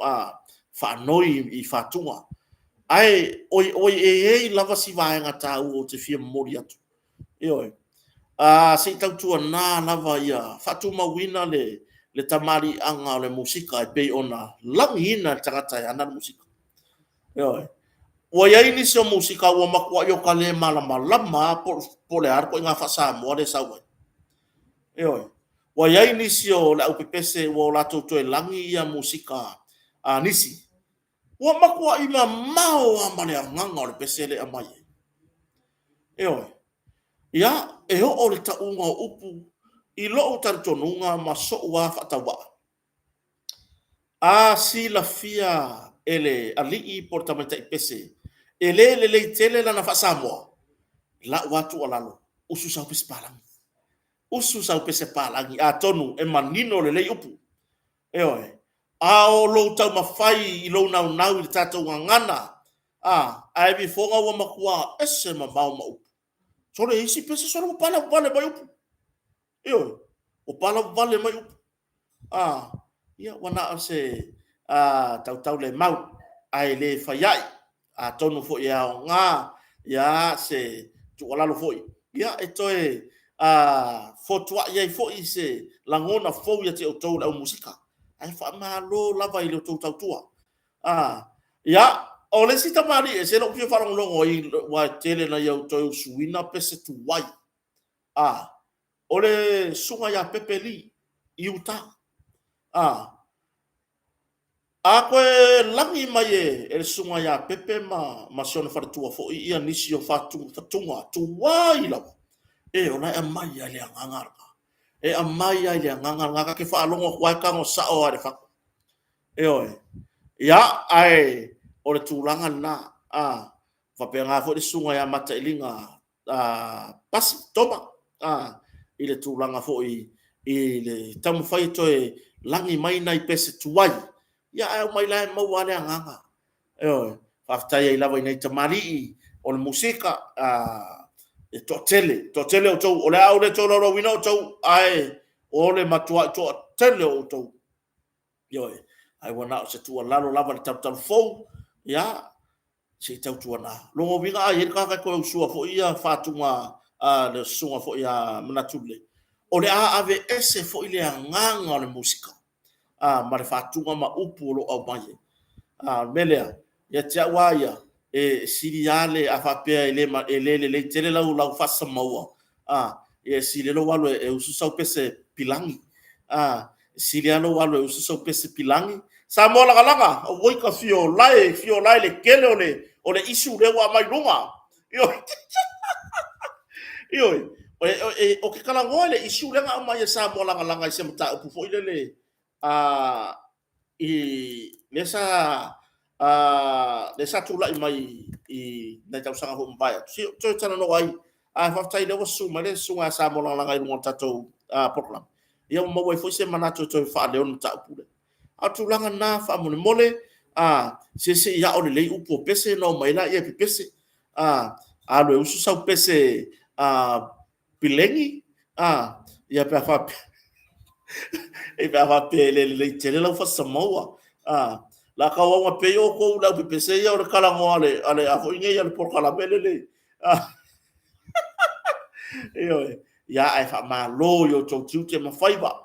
Speaker 2: faanoi i fatuga. Ae oi e i ai lava si vaega taua ou te fia momoli atu. Ioe. Se i tautuana lava ia faatumauina le tamaliiaga o le musika e pei ona lagiina e le tagata e ana le musika. Ioe. Ua i ai nisi o musika ua matuai o ta le malamalama lava po o le a le ituaiga faa-Samoa lea e sau ai. Ioe. Ua i ai nisi o le aupepese ua o latou toe lagi ia musika a nisi. Ua matuai mamao lava ma le agaga o le pese lea e aumai ai. Ioe. Ia, e oo le tauga o upu i lou talitonuga ma sou lava faatauvaa. A silafia e le alii po o le tamaitai pese e le lelei tele lana faa-Samoa, lau lava tuualalo, usu sau pese palagi. Usu sau pese palagi atonu e manino lelei upu. Ioe. A o lou taumafai i lou naunau i le tatou gagana, a, ae vifoga ua matua ese mamao ma upu. Sole isi pese sole ua pale mai upu. Ioe. Ua palavale mai upu. A, ia ua na o se a, tautau le mau, ae le fai ai. Atonu foi e aoga ia se tuualalo foi, ia e toe a, fotuai ai foi se lagona fou ia te outou le au musika. Ae faamalo lava i le tou tautua. A, ia, o le isi tamalii e ese lou fia faalogologo ai, aua e tele ina ia toe usuina pese tuai. A, o le susuga ia Pepe Lee i Utah. A, a toe lagi mai e le susuga ia Pepe ma si ona faletua foi ia nisi o fatuga tuai lava, e o la e aumai lava i le agaga lena. E aumai lava i le agaga lena, ta te faalogo atu lava e tago sao lava i le fatu. Ioe. Ia, ae o le tulaga lena. A, faapena foi le susuga ia Matailiga Pasi Toma i le tulaga foi i le taumafai e toe lagi mai nai pese tuai, ia ae omai la e maua lava le agaga. Ioe. Faafetai ai lava i nai tamalii o le musika, e toatele, toatele outou, o le a ou le tolaulauina outou, ae o le matuai toatele o outou. Ioe. Ae ua na o se tuualalo lava i le talutalu fou, ia, se i tautuana. Lona uiga a i ai le tagata e toe usua foi ia faatuga a le susuga foi ia Manatule, o le a aveese foi le agaga o le musika a, ma le faatuga ma upu o lo o aumai ai. A, o le mea lea, ia te au lava ia, e sili lava le, a faapea e le, e le lelei tele lau, lau faasamaua, a, ia e sili ai lou alu e usu sau pese pilagi, a, e sili lava lou alu e usu sau pese pilagi. Samoa lagalaga, auoi ka fiolae, fiolae le tele o le, o le issue lea ua aumai i luga. Ioe. Ioe. Ou te talanoa i le issue lea na aumai e Samoa lagalaga i se mataupu foi lele, a, i lea sa a, lea sa tulai mai i nai tausaga foi mavae atu, se i toe talanoa ai. Ae faafetai lea ua susu mai le susuga ia Samoa Lagalaga i luga o le tatou program. Ia ua maua ai foi se manatu e toe faaleo le mataupu lea. A o le tulaga lena faamolemole, a, se se i ao lelei upu o pese ona omai lea e pepese. A, alu e usu sau pese a, Pileni, a, ia pe a faapea, e pe a faapea e le lelei tele lau faasamoa, a, la tau au na pei outou le au pepese ia o le talanoa a le, a le, a foi nei a le polokalame lelei, a, ioe, ia ae faamalo i outou tiute ma faiva.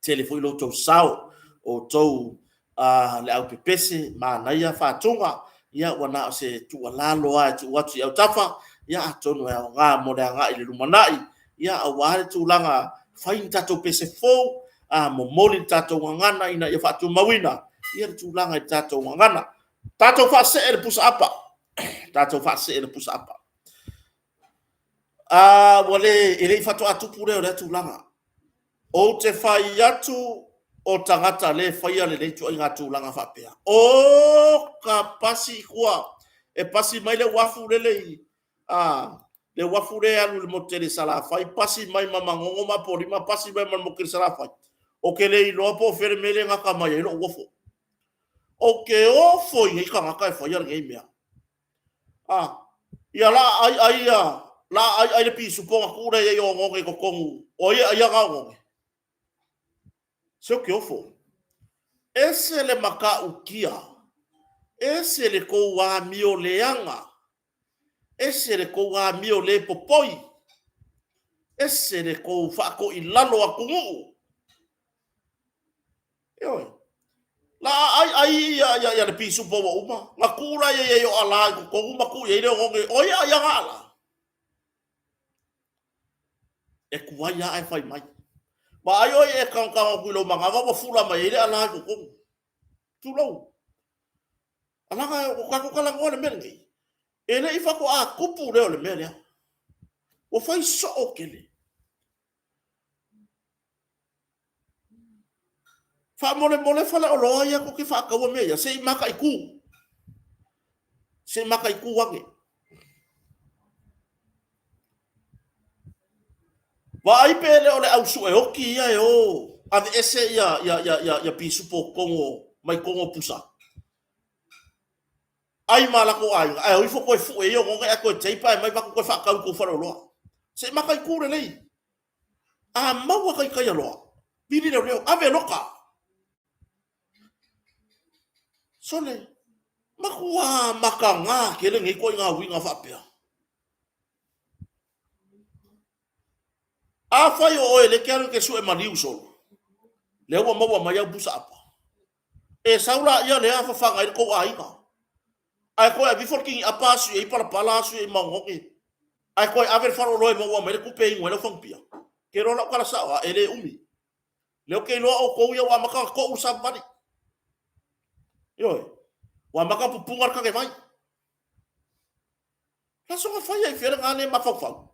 Speaker 2: Tele foi lo outou sao, outou le au pepese, manaia faatuga, ia ua na o se tuualalo lava e tuu atu i autafa, ia atonu e aoga mo le agai i le lumanai, ia aua le tulaga fai ni tatou pese fou, a momoli le tatou gagana ina ia faatumauina ia le tulaga i le tatou gagana. Tatou faasee le pusaapa, tatou faasee le pusaapa. A, ua le, e le i faatoa tupu lea o lea tulaga. Ou te fai atu o tagata le faia lenei ituaiga tulaga faapea. O ka pasi i tua, e pasi mai le uafu lele i, a, le uafu le alu i le motu tele i Salafai, pasi mai ma Manono ma Apolima, pasi mai ma le motu tele i Salafai. Ou te le iloa po o fea le mea lea e gata mai ai lou ofo. Ou te ofo i nei tagata e faia lenei mea. A, ia la ai ai ia, la ai ai le pisupo na tuu lea i ai oneone i totonu, o ai e aia na oneone? Se o ke ofo. Ese le matautia, ese le tou amio leaga, ese le tou amio le popoi, ese le tou faatoilalo atunuu. Ioe. La a ai ai ia ia ia le pisupo ua uma, na tuu la ia i o ala i totonu ma tuu i ai le oneone, o ai e ai ana ala? E tuai lava ae fai mai. Vaai oe e tagotago atu i lou manava ua fula mai ai le ala i totonu. Tulou. Alaga o tatou talanoa i le mea lenei, e le i faatoa tupu lea o le mea lea. Ua fai soo tele. Faamolemole faleoloa ia tou te faataua mea ia, se i mataitu. Se i mataitu ane. Vaai pe le o le au sueoti ia e o aveese ia, ia, ia, ia, ia pisupo totonu mai totonu o pusa. Ai ma latou aiga, ae o ifo toe fue ia oneone ae toe teipa ae mai vaku toe faatau i tou faleoloa. Se i mataitu lelei. A maua taitai aloa, vili leoleo, ave loka. Sole, matua mataga tele nei ituaiga uiga faapea. Afai o oe lea e te alu e te sue maliu solo, lea ua maua mai au pusa apa, e sau laia lea fafaga ai le tou aiga, ae toe aveifo le tini apa asu i ai palapala asu i ai ma oneone, ae toe ave le faleoloa e maua mai ai le tupe e inu ai lau fagupia. Te iloa lau tala sao, e le umi. Lea ou te iloa outou ia ua amata ona tou le savavali. Ioe, ua amata ona pupuna le tanevai. Le aso na fai ai fea lena le mafaufau?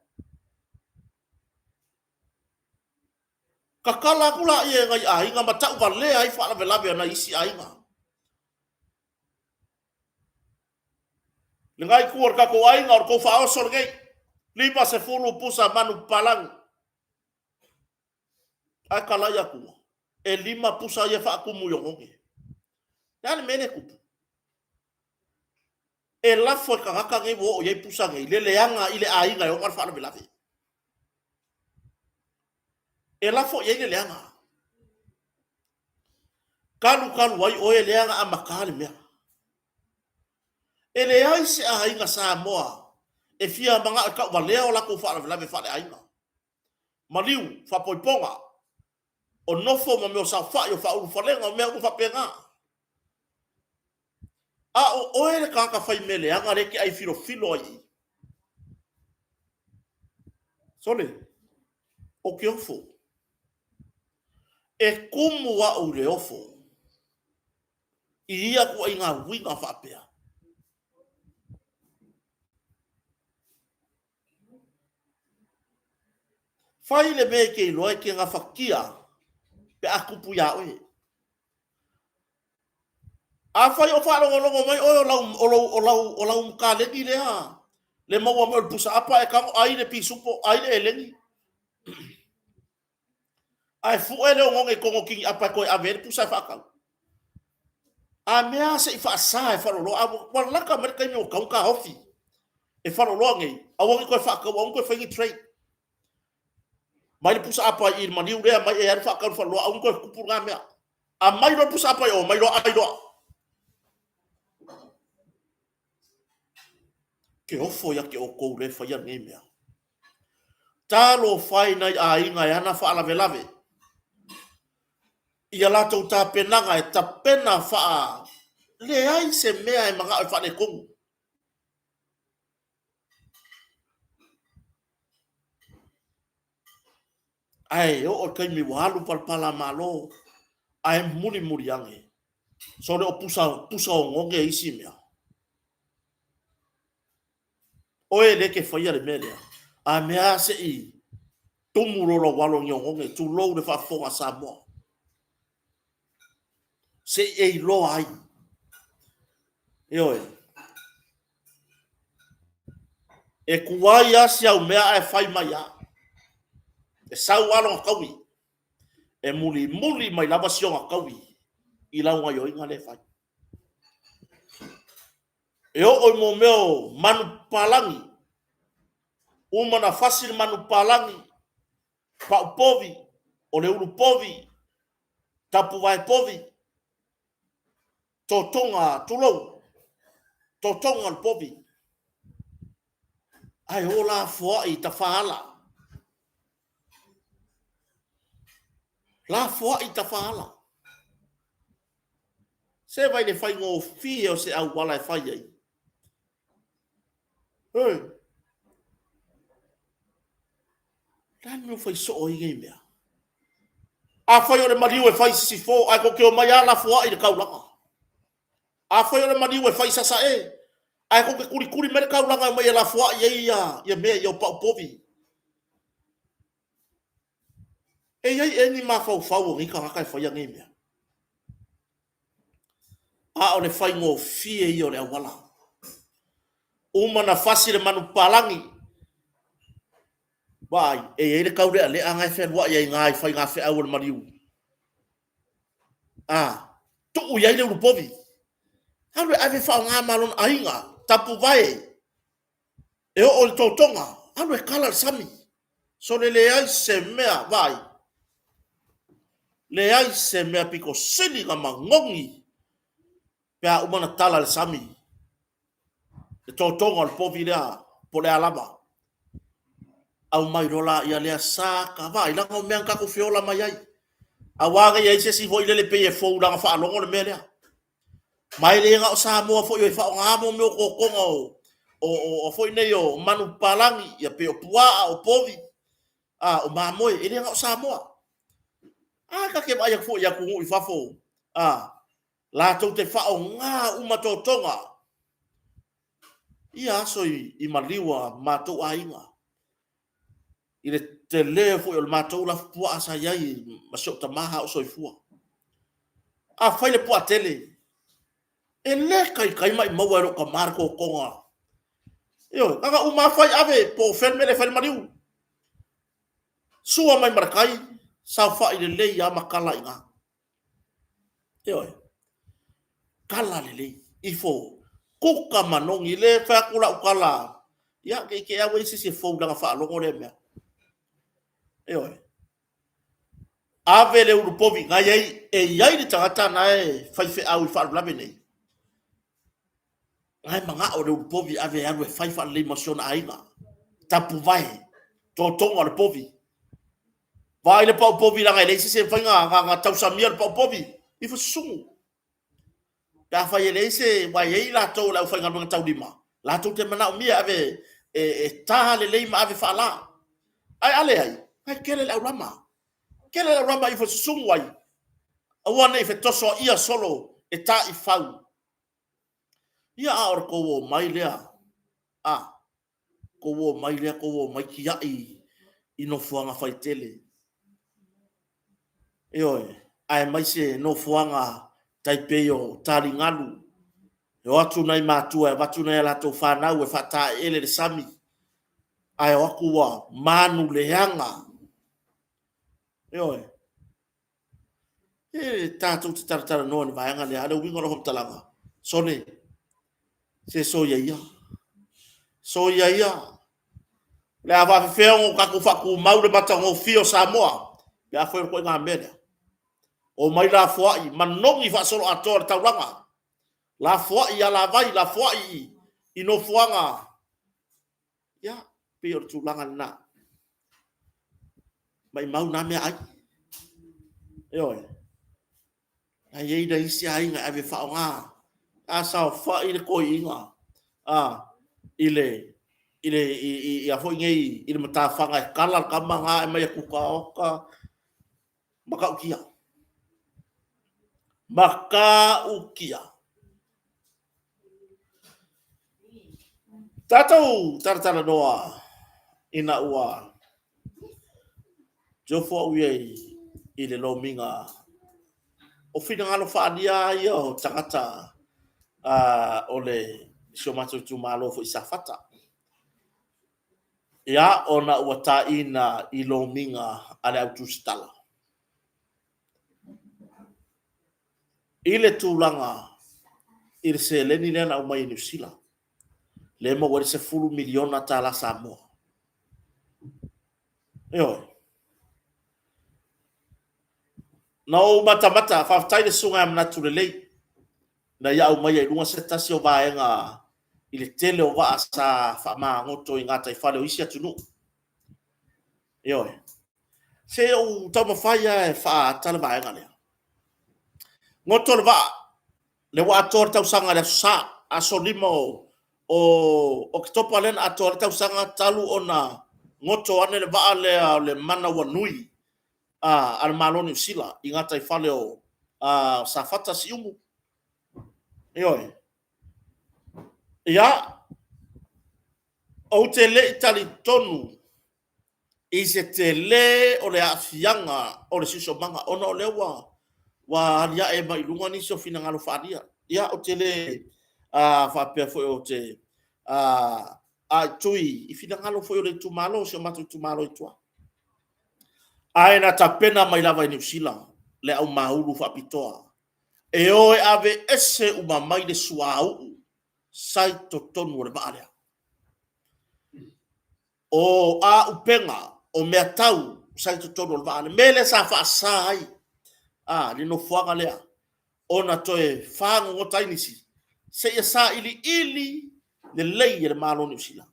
Speaker 2: Tatala atu laia e nai aiga ma tauvalea ai faalavelave a nai isi aiga. Lena itu o le tatou aiga, o le tou faaoso lenei, 50 pusa manupapalagi. Ae talai atu, e 5 pusa ia e faatumu i oneone. Le a le mea lea e tupu? E lafo e tagata nei ua oo i ai pusa nei le leaga i le aiga e ona le faalavelave. E lafo i ai le leaga. Talu talu ai oe lea na amata le mea. E leai se aiga Samoa e fia manao e tauvalea o latou faalavelave faaleaiga. Maliu, faaipoipoga, o nofo ma mea o saofai, o faaulufalega, o mea uma faapena. A o oe le tagata fai mea leaga lea e te ai filofilo ai i i. Sole, ou te ofo. E tumu au i le ofo i ia ituaiga uiga faapea. Fai le mea e te iloa e te gafatia pe a tupu ia oe. Afai o faalogologo mai oe o lau, o lou, o lau, o lau kaleni lea, le maua mai o le pusa apa e tago ai le pisupo, ai le eleni. Ae fue le oneone i totonu o tini apa e toe ave ai le pusa e faatau. A mea se i faasa e faleoloa, a ua lata mai le taimi ua tatau ona taofi e faleoloa nei, aua ne i toe faatau, aua ne i toe fai ni trade. Mai le pusa apa i le maliu lea, mai e alu faatau i le faleoloa, aua ne i toe tupu lena mea. Aumai loa le pusa apa i o, omai loa ai loa. Ke ofo ia te outou le faia lenei mea. Talofa e i nai aiga e ana faalavelave i a latou tapenaga e tapena faa leai se mea e manao e faaletonu. Ae oo le taimi ua alu palapala Malo ae mulimuli ane. Sole o pusa, pusa oneone isi mea. Oe lea e te faia le mea lea, a mea a se i tumu loa lou alo i ni oneone, tulou le faafofoga a Samoa. Se i e iloa ai. Ioe. E tuai lava si au mea ae fai mai lava. E sau lava lona taui. E mulimuli mai lava si ona taui i lau gaoioiga lea e fai. E oo i mo mea o manupapalagi, uma ona fasi le manupapalagi, pau povi, o le ulu povi, tapuvae povi, totoga, tulou, totoga o le povi. Ae o lafoai i tafaala. Lafoai i tafaala. Se vai le faigofie o se auala e fai ai. Oi. Le a le mea ua fai soo ai nei mea? Afai o le maliu e fai i sisifo, ae tou te omai lava lafoai i le taulaga. Afai o le maliu e fai i sasae, ae tou te tulituli mai le taulaga e omai e lafoai ai ia mea ia o pau povi. E i ai ea ni mafaufau o nei tagata e faia nei mea? A o le faigofie ia o le auala. Uma na fasi le manupapalagi. Vaai, e i ai le taulealea na e fealuai ai i faigafeau o le maliu. A, tuu i ai le ulupovi. Alu e ave faaaoga ma lona aiga, tapuvae, e oo i le totoga, alu e kala le sami. Sole leai se mea, vaai, leai se mea pito sili na manogi pe a uma ona tala i le sami le totoga o le povi lea po o le a lava. Aumai loa laia lea sa ta vaai, leaga o mea na tatou feola mai ai. Aua ne i i ai se isi foi lele pei e fou i lana faalogo le mea lea. Ma e le na o Samoa foi e faaaogaina mea o totoga o foi nei o manupapalagi, ia pei o puaa, o povi, o mamoe, e le na o Samoa. A ta te vaai atu foi i atunuu i fafo, latou te faaaoga uma totoga ia aso i maliu a matou aiga, i le tele foi o le matou lafupuaa sa i ai ma si ou tama a o soifua. A fai le puaa tele, e le taitai maumau e lou tama le totoga. Ioe, na ona uma lava fai ave, po o fea le mea la e fai ai le maliu. Sua mai ma le tai, saofai lelei lava ma tala i ina. Ioe. Tala lelei, ifo kuka manogi, le fai atu lau tala, ia ne i te i lava ua i ai se isi e fou i lana faalogo lea mea. Ioe. Ave le ulu povi, na i ai, e i ai le tagata na e faifeau i faalavelave nei, na e manao i le ulu povi e ave e alu e fai faalelei ma si ona aiga. Tapuvae, totoga o le povi. Vaai le pau povi leaga e leai se isi e mafai ona tausamia le pau povi, ifo susugu. Pe afai e leai se, aua e i ai latou o le aufaigaluega taulima, latou te manaomia e ave e ta lelei ma ave faala. Ae a leai, e tele le aulama, tele le aulama ifo susugu ai, aua ne i fetosoaia solo e taifau. Ia a o le tou omai lea, a, tou omai lea tou omai tiai i nofoaga faitele. Ioe, aemaise nofoaga tai pei o taligalu, e o atu nai matua e avatu nai a latou fanau e faataeleele i le sami, ae o atu ua manuleaga. Ioe. E tatou te talatalanoa i le vaega lea, a o le uiga o lau faamatalaga, sole, se soia ia, soia ia, o le a faapefea ona tatou faatumau le matagofie o Samoa pe afai o le ituaiga mea lea? Omai lafoai, manogi faasoloatoa le taulaga, lafoai i alavai, lafoai i nofoaga. Ia, pei o le tulaga lena. Maumau na meaai. Ioe. A i ai nai isi aiga e ave e faaaoga, a saofai le toeaina i le i le i a foi nei i le matafaga e tala le tama na ae mai e tuta oka matautia. Matautia. Tatou talatalanoa ina ua Te ofo au ia i le lomiga o finagalo faaalia ia o tagata o le si o matou itumalo foi i Safata. Ia, ona ua taina i lomiga a le au tusitala. I le tulaga i le seleni lea na aumai e Niu Sila, lea e maua ai le $10 miliona tala Samoa. Ioe. Na ou matamata, faafetai i le susuga ia Manatu Lelei, na ia aumaia i luga se tasi o vaega i le tele o vaa sa faamagoto i gataifale o isi atunuu. Ioe. Se ou taumafai lava e faaata le vaega lea. Goto le vaa, lea ua atoa le tausaga i le Aso Sa, aso 5 o Oketopa lea na atoa ai le tausaga talu ona goto ane le vaa lea o le Manawanui a le Malo o Niu Sila i gataifale o Safata, Siumu. Ioe. Ia, ou te le i talitonu i se tele o le aafiaga o le siosiomaga ona o lea ua ua aliae mai i luga nisi o finagalo faaalia. Ia, ou te le faapea foi ou te aaitui i finagalo foi o le itumalo, si o matou itumalo i tua. Ae na tapena mai lava i Niu Sila le aumaulu faapitoa e o e aveese uma mai le suauu sa i totonu o le vaa lea. O auupega. o mea tau sa i totonu o le vaa. Le mea lea sa faasa ai a le nofoaga lea ona toe fagogota ai nisi seia sailiili lelei e le Malo o Niu Sila.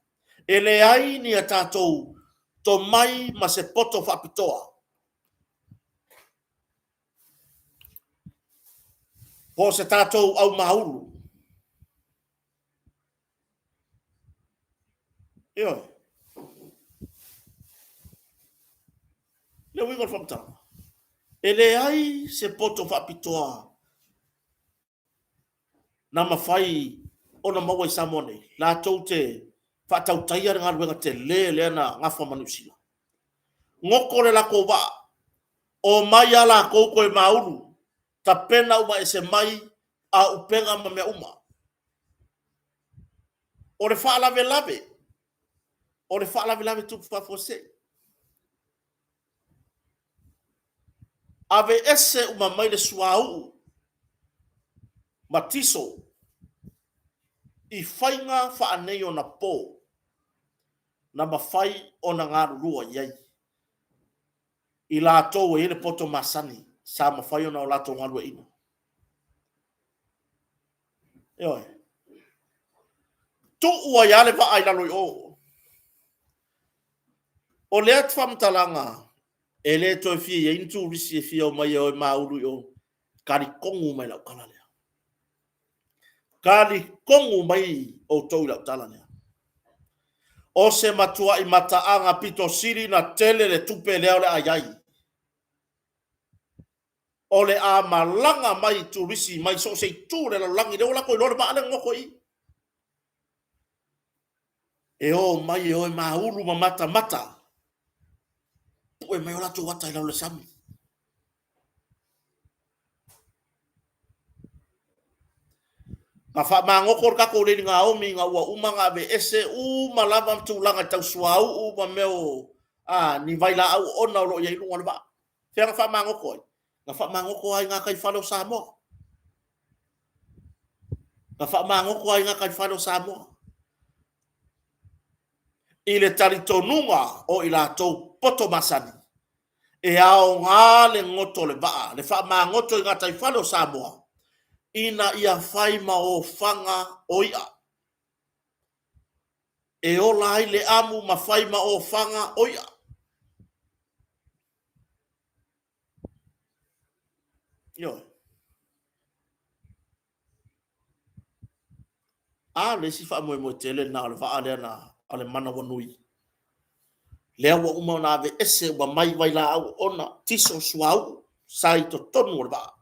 Speaker 2: E leai ni a tatou tomai ma se poto faapitoa po o se tatou aumaulu. Ioe. Le uiga o le faamatalaga, e leai se poto faapitoa na mafai ona maua i Samoa nei, latou te faatautaia le galuega tele lea na gafa ma Niu Sila. Goto le latou vaa, omai lava latou toe maulu, tapena uma ese mai auupega ma mea uma. O le faalavelave, o le faalavelave tupu faafuasei. Aveese uma mai le suauu ma tiso i faiga faaneionapo na mafai ona galulue i ai i latou e i ai le poto masani sa mafai ona o latou galueaiina. Ioe. Tuu ai lava le vaa i lalo i o. O lea faamatalaga e le toe fia i ai ni turisi e fia omai e o e maulu i o. Talitonu mai lau tala lea. Talitonu mai outou i lau tala lea. O se matuai mataaga pito sili na tele le tupe lea o le a i ai. O le a malaga mai turisi mai so o se itu o le lalolagi, lea ua latou iloa le vaa lea na goto i i. E o mai e o e maulu ma matamata, pue mai o latou ata i lalo o le sami. Na faamagoto le tatou Lady Naomi ina ua uma ona aveese uma lava tulaga tau suauu ma mea o a, ni vailaau oona o lo o i ai i luga o le vaa. Fea na faamagoto ai? Na faamagoto lava i gataifale o Samoa. Na faamagoto lava i gataifale o Samoa. I le talitonuga o i latou poto masani, e aoga le goto o le vaa, le faamagoto i gataifale o Samoa, ina ia fai ma ofaga o i'a, e ola ai le amu ma fai ma ofaga o i'a. Ioe. A le isi faamoemoe tele lena o le vaa lea na o le manawanui. Lea ua uma ona aveese uma mai vailaau oona, tiso, suauu sa i totonu o le vaa.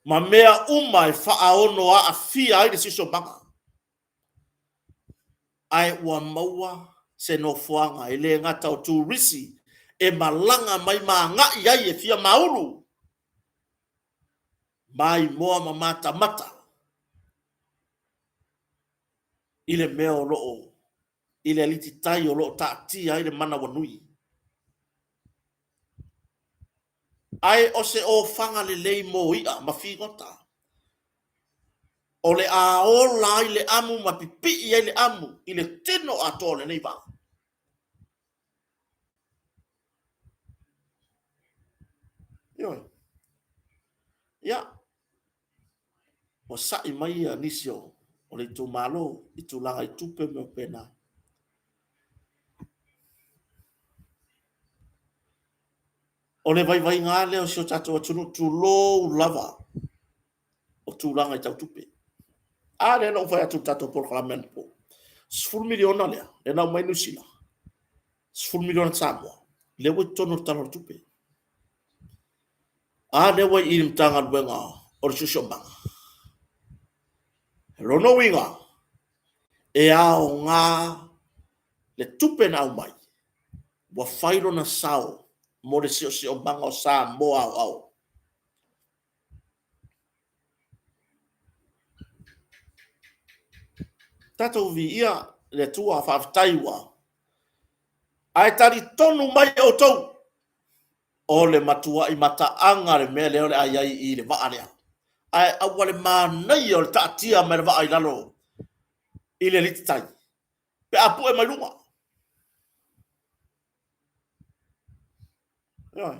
Speaker 2: Ma mea uma e faaono aafia ai le siosiomaga. Ae ua maua se nofoaga e le gata o turisi e malaga mai ma agai ai e fia maulu, maimoa ma matamata i le mea o lo o i le alititai o lo o taatia ai le manawanui. Ae o se ofaga lelei mo i'a ma figota. O le a ola ai le amu ma pipii ai le amu i le tino atoa o lenei vaa. Ioe. Ia, ua sa'i mai ia nisi o le itumalo i tulaga i tupe ma mea faapena. O le vaivaiga lava lea o si o tatou atunuu, tulou lava, o tulaga i tau tupe. A lea na ou fai atu i le tatou polokalame anapo, $10 miliona lea, lea na aumai Niu Sila, $10 miliona Samoa, lea ua i totonu o le Tala o le Tupe. A lea ua i i le Matagaluega o le Siosiomaga. O lona uiga, e aoga le tupe na aumai, ua fai lona sao mo le siosiomaga o Samoa aoao. Tatou viia le Atua, faafetai ua. Ae talitonu mai outou, o le matuai mataaga le mea lea o le a i ai i le vaa lea. Ae aua le manaia o le taatia mai le vaa i lalo i le alititai pe a pue mai luga. Ioe.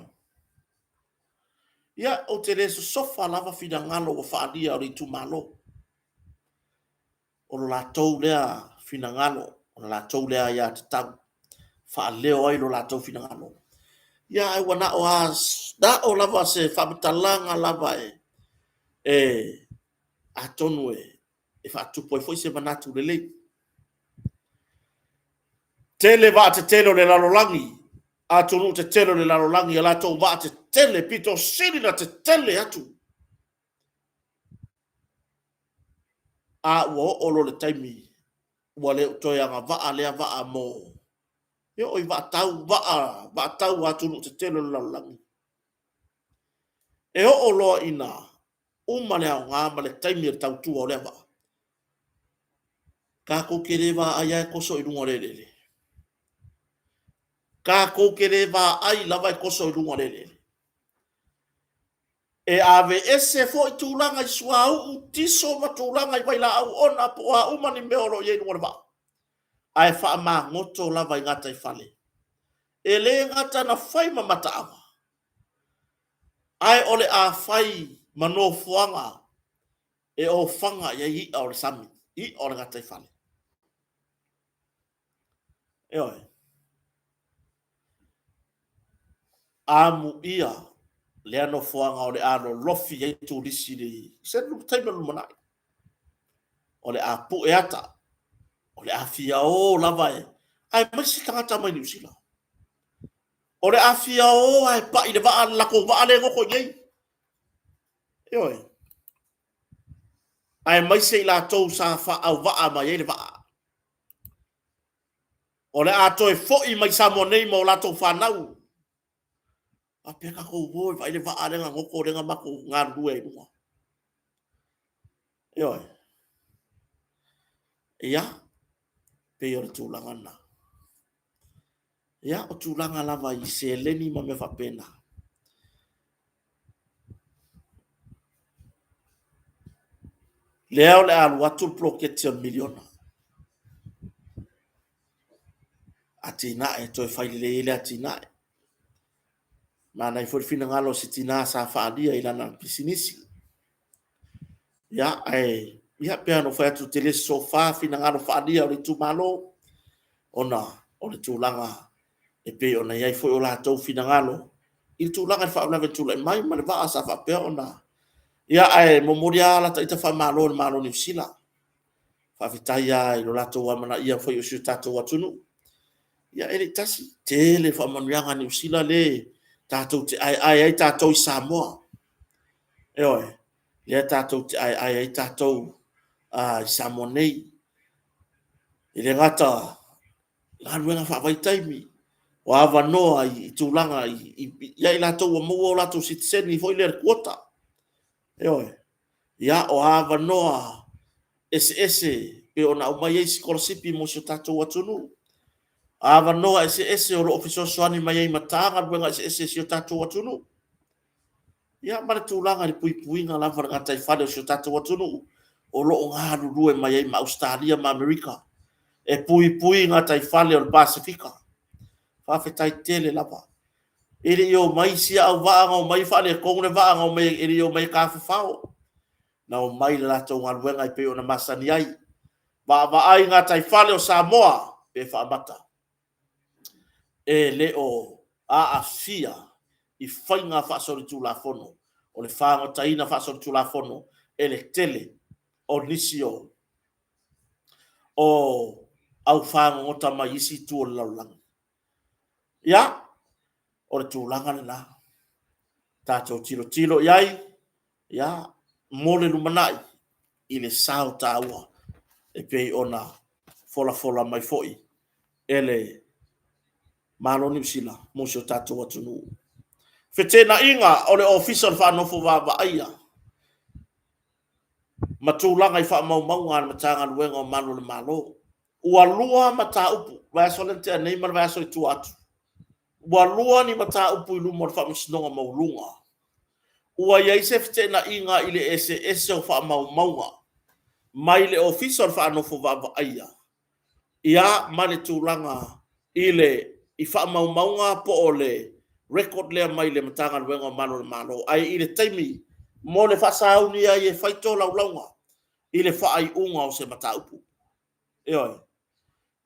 Speaker 2: Ia, ou te le sosofa lava finagalo ua faaalia o le itumalo. O lo latou lea finagalo, o le latou lea aiatatau, faaleo ai lo latou finagalo. Ia, ae ua na o, na o lava se faamatalaga lava e, e atonu e, e faatupu ai foi se manatu lelei. Tele vaa tetele o le lalolagi, atunuu tetele o le lalolagi, a latou vaa tetele pito sili ona tetele atu. A ua oo loa i le taimi ua le toe agavaa lea vaa mo, e oo i vaa tau, vaa, vaa tau a atunuu tetele o le lalolagi. E oo loa ina uma le aoga ma le taimi o le tautua o lea vaa, tatou te le vaai lava e toso i luga o le eleele. Tatou te le vaai lava e toso i luga o le eleele. E aveese foi tulaga i suauu, tiso ma tulaga i vailaau oona po o a uma ni mea o lo o i ai i luga o le vaa, ae faamagoto lava i gataifale. E le gata na fai ma mataaga, ae o le a fai ma nofoaga e ofaga i ai i'a o le sami, i'a o le gataifale. Ioe. Amuia lea nofoaga o le a lolofi ai turisi i se taimi o le lumanai. O le a pue ata, o le a fia o lava e, aemaise tagata mai Niu Sila. O le a fia o lava e pai i le vaa, le latou vaa lea e goto i inei. Ioe. Aemaise i latou sa faaauvaa mai ai le vaa. O le a toe foi mai Samoa nei ma o latou fanau. Faapea tatou o e vaai le vaa lea na goto lea na matou galulue ai i luga. Ioe. Ia, pei o le tulaga lena. Ia, o tulaga lava i seleni ma mea faapena. Lea o le a alu atu le poloketi o le miliona. Atinae, toe fai lelei ai le atinae. Manaia foi le finagalo o se tina sa faaalia i lana pisinisi. Ia, ae ia pei ona ou fai atu ou te le sosofa finagalo faaalia o le itumalo, ona o le tulaga e pei ona i ai foi o latou finagalo i le tulaga i le faalavelave na tulai mai ma le vaa sa faapea ona... Ia, ae momoli lava la ta ita faamalo i le Malo o Niu Sila. Faafetai lava i lo latou amanaia foi o si o tatou atunuu. Ia e le i tasi, tele faamanuiaga a Niu Sila lea tatou te aeae ai tatou i Samoa. Ioe, lea tatou te aeae ai tatou i Samoa nei. E le gata galuega faavaitaimi, o avanoa i tulaga ia i latou ua maua o latou sitiseni foi lea i le quota. Ioe. Ia, o avanoa eseese pei ona aumai ai sikolasipi mo si o tatou atunuu, avanoa eseese o lo o fesoasoani mai ai i Matagaluega eseese a si o tatou atunuu. Ia ma le tulaga i le puipuiga lava o le gataifale o si o tatou atunuu o lo o galulue mai ai ma Ausetalia ma Amerika e puipui gataifale o le Pasefika. Faafetai tele lava. E le i omai isi auvaa na omai faaletonu le vaa na omai ai, e le i omai e tafafao. Na omai i le latou galuega e pei ona masani ai, vaavaai gataifale o Samoa pe faamata e le o aafia i faiga faasolitulafono o le fagotaina faasolitulafono e le tele o nisi o au fagogota mai isi itu o le lalolagi. Ia, o le tulaga lena. Tatou tilotilo i ai, ia, mo le lumanai i le sao taua e pei ona folafola mai foi e le Malo o Niu Sila mo si o tatou atunuu. Feteenaiga o le Ofisa o le Faanofo Vaavaaia ma tulaga i faamaumauga a le Matagaluega o Malu o le Malo. Ua lua mataupu, vaiaso lea na tea nei ma le vaiaso i tua atu, ua lua ni mataupu i luma o le Faamasinoga Maualuga. Ua i ai se feteenaiga i le eseese o faamaumauga mai le Ofisa o le Faanofo Vaavaaia ia ma le tulaga i le i faamaumauga po o le record lea mai le Matagaluega o Malu o le Malo, ae i le taimi mo le faasauni ai e fai tolaulauga i le faaiuga o se mataupu. Ioe.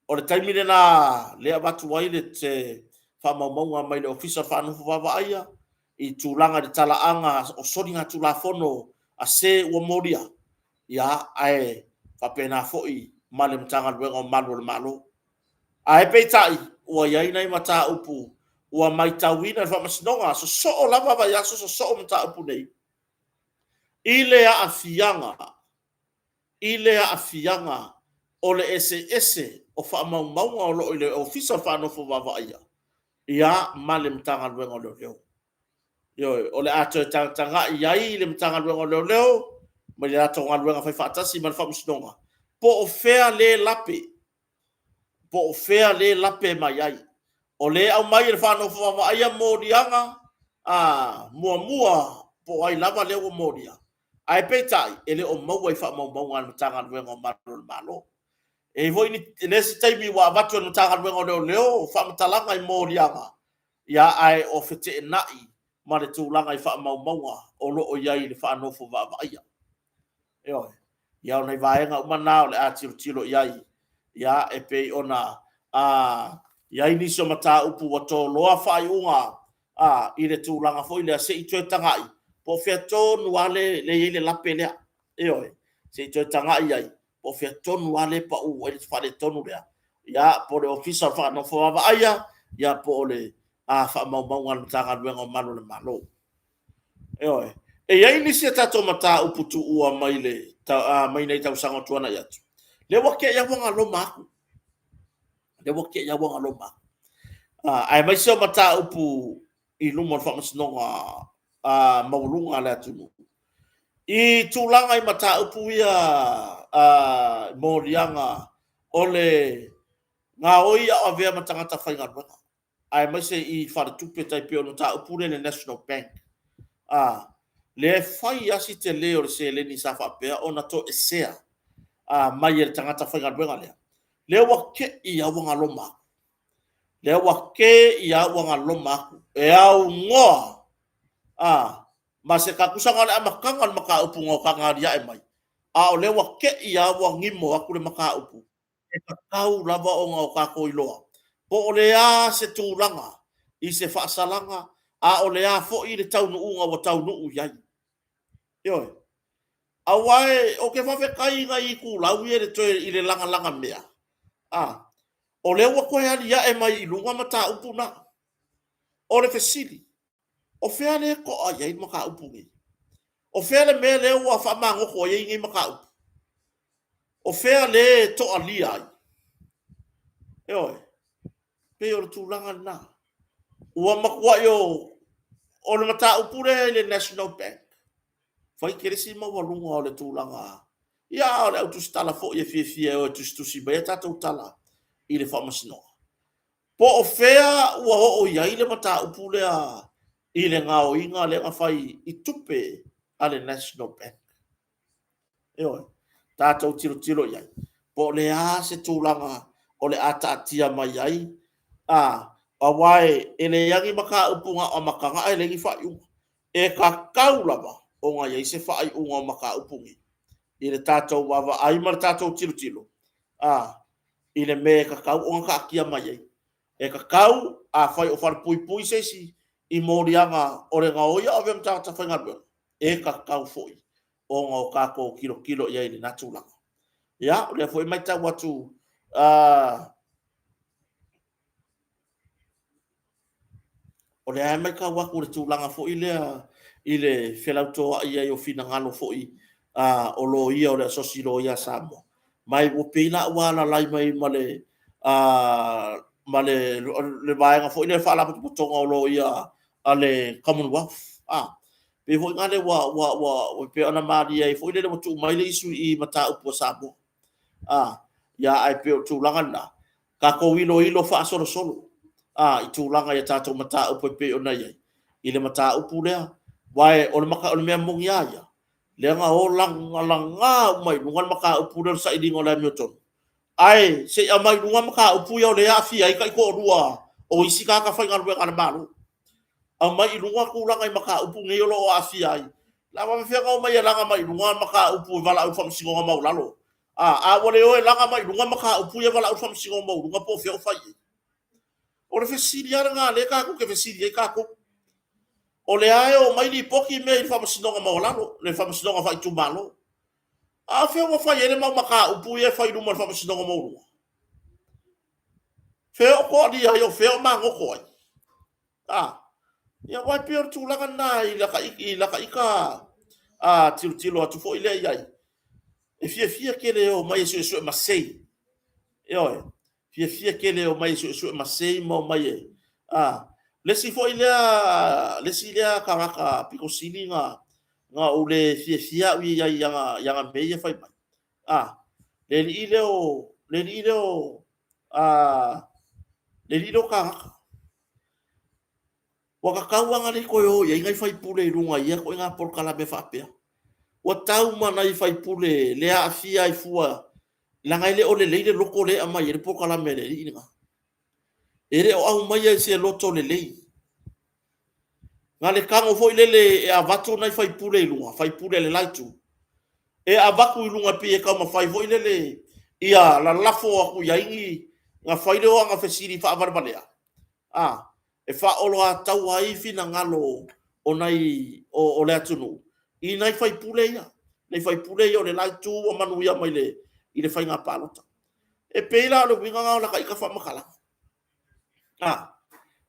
Speaker 2: O le taimi lena lea avatu ai le faamaumauga mai le Ofisa o le Faanofo Vaavaaia i tulaga i le talaaga o soligatulafono a se ua molia, ia, ae faapena foi ma le Matagaluega o Malu o le Malo. Ae peitai, ua i ai nai mataupu ua matauina e le Faamasinoga, sosoo lava vaiaso sosoo mataupu nei, i le aafiaga o le eseese o faamaumauga o lo o i le Ofisa o le Faanofo Vaavaaia, ia ma le Matagaluega o Leoleo. Ioe, o le a toe tagatagai i ai le Matagaluega o Leoleo ma le latou galuega faifaatasi ma le Faamasinoga, po o fea lea lape, po o fea lea lape mai ai. O lea e aumai e le Faanofo Vaavaaia moliaga muamua po o ai lava lea ua molia, ae peitai, e le o maua i faamaumauga a le Matagaluega o Malu o le Malo. E i ai foi le isi taimi ua avatu e le Matagaluega o Leoleo faamatalaga i moliaga, ae o feteenai ma le tulaga i faamaumauga o lo o i ai i le Faanofo Vaavaaia. Ioe. Ia o nai vaega uma na o le a tilotilo i ai, ia, e pei ona i ai nisi o mataupu ua toloa faaiuga i le tulaga foi lea se i toe tagai po o fea tonu lava lea e i ai le lape lea. Ioe. Se i toe tagai i ai po o fea tonu lava lea e pau ai le faaletonu lea, ia, po o le Ofisa o le Faanofo Vaavaaia, ia po o le faamaumauga a le Matagaluega o Malu o le Malo. Ioe. E i ai nisi a tatou mataupu tuua mai le mai nei tausaga ua tuanai atu, lea ua te i lava ua galoma atu. Lea ua te i lava ua galoma atu. Aemaise o mataupu i luma o le Faamasinoga Maualuga a le atunuu i tulaga i mataupu ia moliaga o le gaoi a o avea ma tagata faigaluega, aemaise i faletupe tai pei o le mataupu lea i le National Bank, lea e fai lava si tele o le seleni sa faapea ona toesea mai e le tagata faigaluega lea, lea ua te i lava ua galoma atu. Lea ua te i lava ua galoma atu e aunoa ma se tusa na o le amataga o le mataupu na otaga aliae mai, a o lea ua te i lava ua gimo atu le mataupu. E tatau lava ona o tatou iloa po o le a se tulaga i se faasalaga, a o le a foi le taunuuga ua taunuu i ai. Ioe. Aua ou te faafetai i nai itulau ia i le lagalaga mea, o lea ua toe aliae mai i luga mataupu na. O le fesili, o fea lea e to'a i ai mataupu nei? O fea le mea lea ua faamagoto ai nei mataupu? O fea lea e toalia ai? Ioe, pei o le tulaga lena. Ua matuai o le mataupu lea i le National Bank, fai tele si maualuga o le tulaga. Ia, a o le au tusitala foi e fiafia e o e tusitusi mai a tatou tala i le faamasinoga. Po o fea ua oo i ai le mataupu lea i le gaoiga lea na fai i tupe a le National Bank? Ioe, tatou tilotilo i ai, po o le a se tulaga o le a taatia mai ai, aua e leai ni mataupu na o amataga ae leai ni faaiuga. E tatau lava ona i ai se faaiuga o mataupu nei i le tatou vaavaai ma le tatou tilotilo i le mea e tatau ona taatia mai ai. E tatau, afai o falepuipui se isi i moliaga o le gaoi a o avea ma tagata faigaluega, e tatau foi ona o tatou tilotilo i ai i lena tulaga. Ia, o lea foi e matau atu o lea e matau atu i le tulaga foi lea i le felautoai ai o finagalo foi o loia o le Asosi Loia a Samoa, ma ua pei la ua alalai mai ma le ma le vaega foi lea Faalapotopotoga o Loia a le Commonwealth. Pei foi lea ua pei ona malie ai foi lele ua tuu mai le issue i mataupu a Samoa. Ia, ae pei o le tulaga lena, tatou iloilo faasolosolo i tulaga i a tatou mataupu e pei ona i ai i le mataupu lea, aua o le mea moni lava ia, lea na o lagalaga uma i luga le mataupu lea o le sailiga o le amiotonu, ae se i aumai i luga mataupu ia o lea e aafia ai taitoalua o isi tagata faigaluega a le Malo. Aumai i luga tulaga i mataupu nei o lo o aafia ai. O le a faapefea ona omai e laga mai i luga mataupu e valaau i le Faamasinoga Maualalo? A ua le o e laga mai i luga mataupu ia e valaau i le Faamasinoga Maualuga po o fea o fai i ai? O le fesili lava lena o lea tatou te fesili ai tatou. O lea lava e omai lipoti mea i le Faamasinoga Maualalo, le Faamasinoga Faaitumalo. A o fea ua fai ai le mau mataupu ia e fai i luma o le Faamasinoga Maualuga? Fea o toalia ai, o fea o magoto ai? A, ia aua e pei o le tulaga lena i lata ita tilotilo atu foi lea i ai, e fiafia tele e omai e suesue masei, ioe, fiafia tele e omai e suesue masei ma omai e... A, le isi foi lea, le isi lea tagata aupito sili ona ou le fiafia au ia i ai i ana mea ia e fai mai, le alii lea o, le alii lea o, le alii lea o Tagata. Ua tatau lava ona le toe o i ai nai faipule i luga i ia ituaiga polokalame faapea. Ua tau ma nai faipule le aafia ai fua, leaga e le o lelei le loto lea e aumai ai le polokalame a le alii lena. E le o aumaia i se loto lelei. Na o le tago foi lele e avatu nai faipule i luga, faipule a le la Itu, e avatu i luga pei e taumafai foi lele ia lalafo atu i ai ni... ona fai lea o ana fesili faavalevalea, a, e faaoloataua ai finagalo o nai o le atunuu i nai faipule ia, nai faipule ia o le la Itu ua manuia mai i le faiga palota. E pei la o le uiga lena o lata ita faamatalaga. A,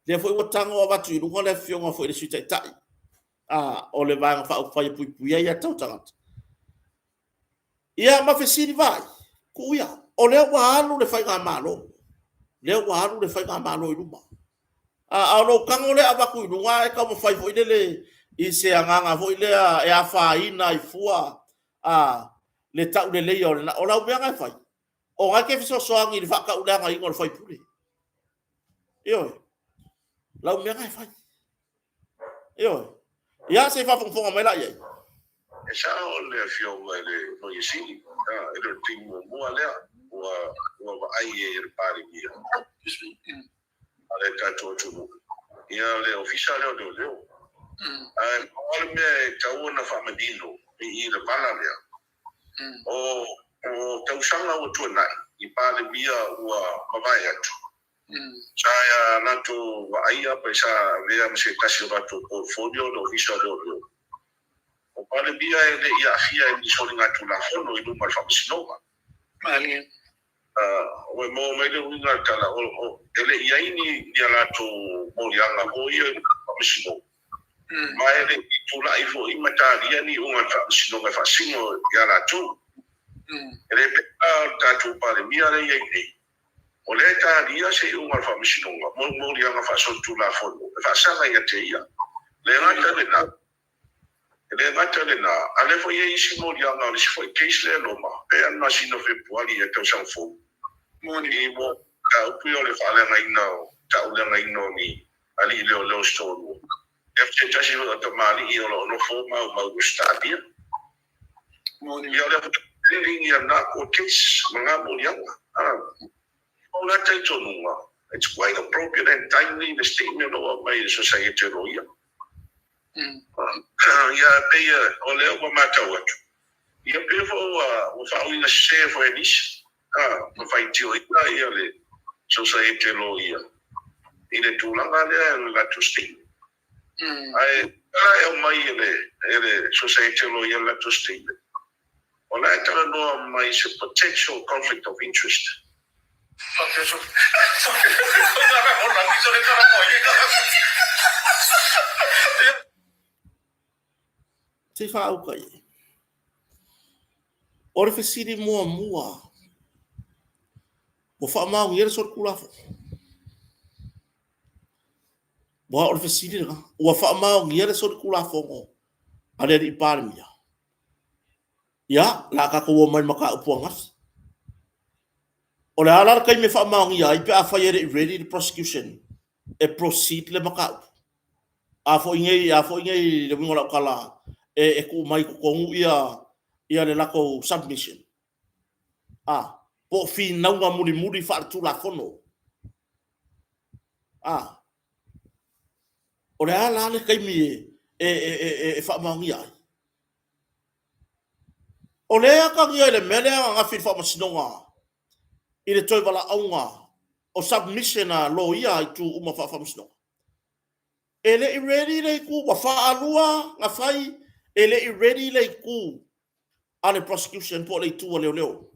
Speaker 2: lea foi ua tago avatu i luga le Afioga foi i le Sui Taitai o le Vaega Faaupufai e Puipuia Aia Tatau a Tagata, ia ma fesili vaai, tuu ia, o lea ua alu le faigamalo, lea ua alu le faigamalo i luma. A o lou tago lea e avatu i luga ae taumafai foi lele i se agaga foi lea e afaina ai fua le tauleleia o le... O lau mea lena e fai, o lena e te fesoasoani i le faatauleagaina o le sui usufono. Ioe. O lau mea lena e fai. Ioe. Ia se i faafogafoga mai la i ai.
Speaker 1: E sao le Afioga i le Loia Sili, e le o le taimi muamua lea ua vaai ai e le Palemia a le tatou atunuu ia le Ofisa lea o Leoleo. Ae pau lava le mea e tatau ona faamanino i le vala lea, o tausaga ua tuanai i Palemia ua mavae atu, Sa latou vaaia pe sa avea ma se tasi o latou portfolio le Ofisa o Leoleo. O Palemia e le i aafia i ni soligatulafono i luma o le Faamasinoga.
Speaker 3: Malie.
Speaker 1: Ua e maua mai le uiga o le tala, e le i i ai ni a latou moliaga foi ia i le Faamasinoga, ma e le i tulai foi ma talia ni iuga a le Faamasinoga e faasino ia latou. E le pei la o le tatou Palemia lea e i ai nei, O lea e talia se iuga a le Faamasinoga mo moliaga faasolitulafono e faasaga ia te ia. Le gata i lena, e le gata i lena, a o lea foi e i ai isi moliaga o le isi foi case lea e loma, pei lava o le masina o Fepuari i le tausaga fou, i mataupu ia o le faaleagaina o tauleagaina o ni alii leoleo se toalua, ia ma se tasi foi o tamalii o lo o nofo maumau i Ausetalia. Ia o lea foi e pending ia lena court case ma na moliaga. O lena talitonuga, it's quite appropriate and timely le statement o lo o aumai e le Sosaiete o Loia. Ia pei o lea ua matau atu, ia pei foi ua faauiga sese foi e nisi, ma faitioina ia le Sosaiete Loia i le tulaga lea o le latou statement. Ae la e aumai e le Sosaiete o Loia le latou statement, o la e talanoa mai i se potential conflict of interest.
Speaker 2: Se i faauka i ai. O le fesili muamua, ua faamaonia le solitulafono? Aua o le fesili lena, ua faamaonia le solitulafono a le alii Palemia? Ia, o le a tatou oo mai i le mataupu ananafi. O le a la le taimi e faamaonia ai pe afai e le i ready le prosecution e proceed le mataupu? A foi nei, a foi nei le uiga o lau tala e tuu mai i totonu ia le latou submission? A, po o finauga mulimuli faaletulafono? A. O le a la le taimi e, e, e, e, e faamaonia ai? O lea e atagia i le mea lea ananafi i le faamasinoga i le toe valaauga o submission a loia a itu uma faa-faamasinoga. E le i ready le itu, ua faalua na fai, e le i ready le itu a le prosecution po o le itu a leoleo.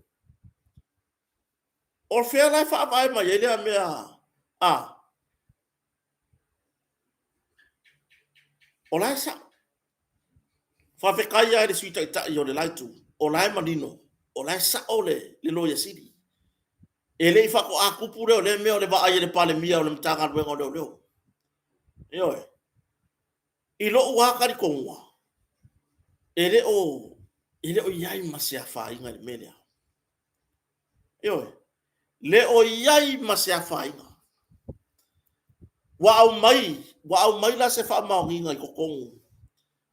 Speaker 2: O fea la e faavae mai ai lea mea a? O la e sa'o. Faafetai lava i le Sui Taitai o le la Itu, o la e manino, o la e sa'o le Loia Sili. E le i faatoa tupu lea o lea mea o le vaai e le Palemia o le Matagaluega o Leoleo. Ioe. I lou lava talitonuga, e le o e le o i ai ma se afaina i le mea lea. Ioe. Le o i ai ma se afaina. Ua aumai, ua aumai la se faamaoniga i totonu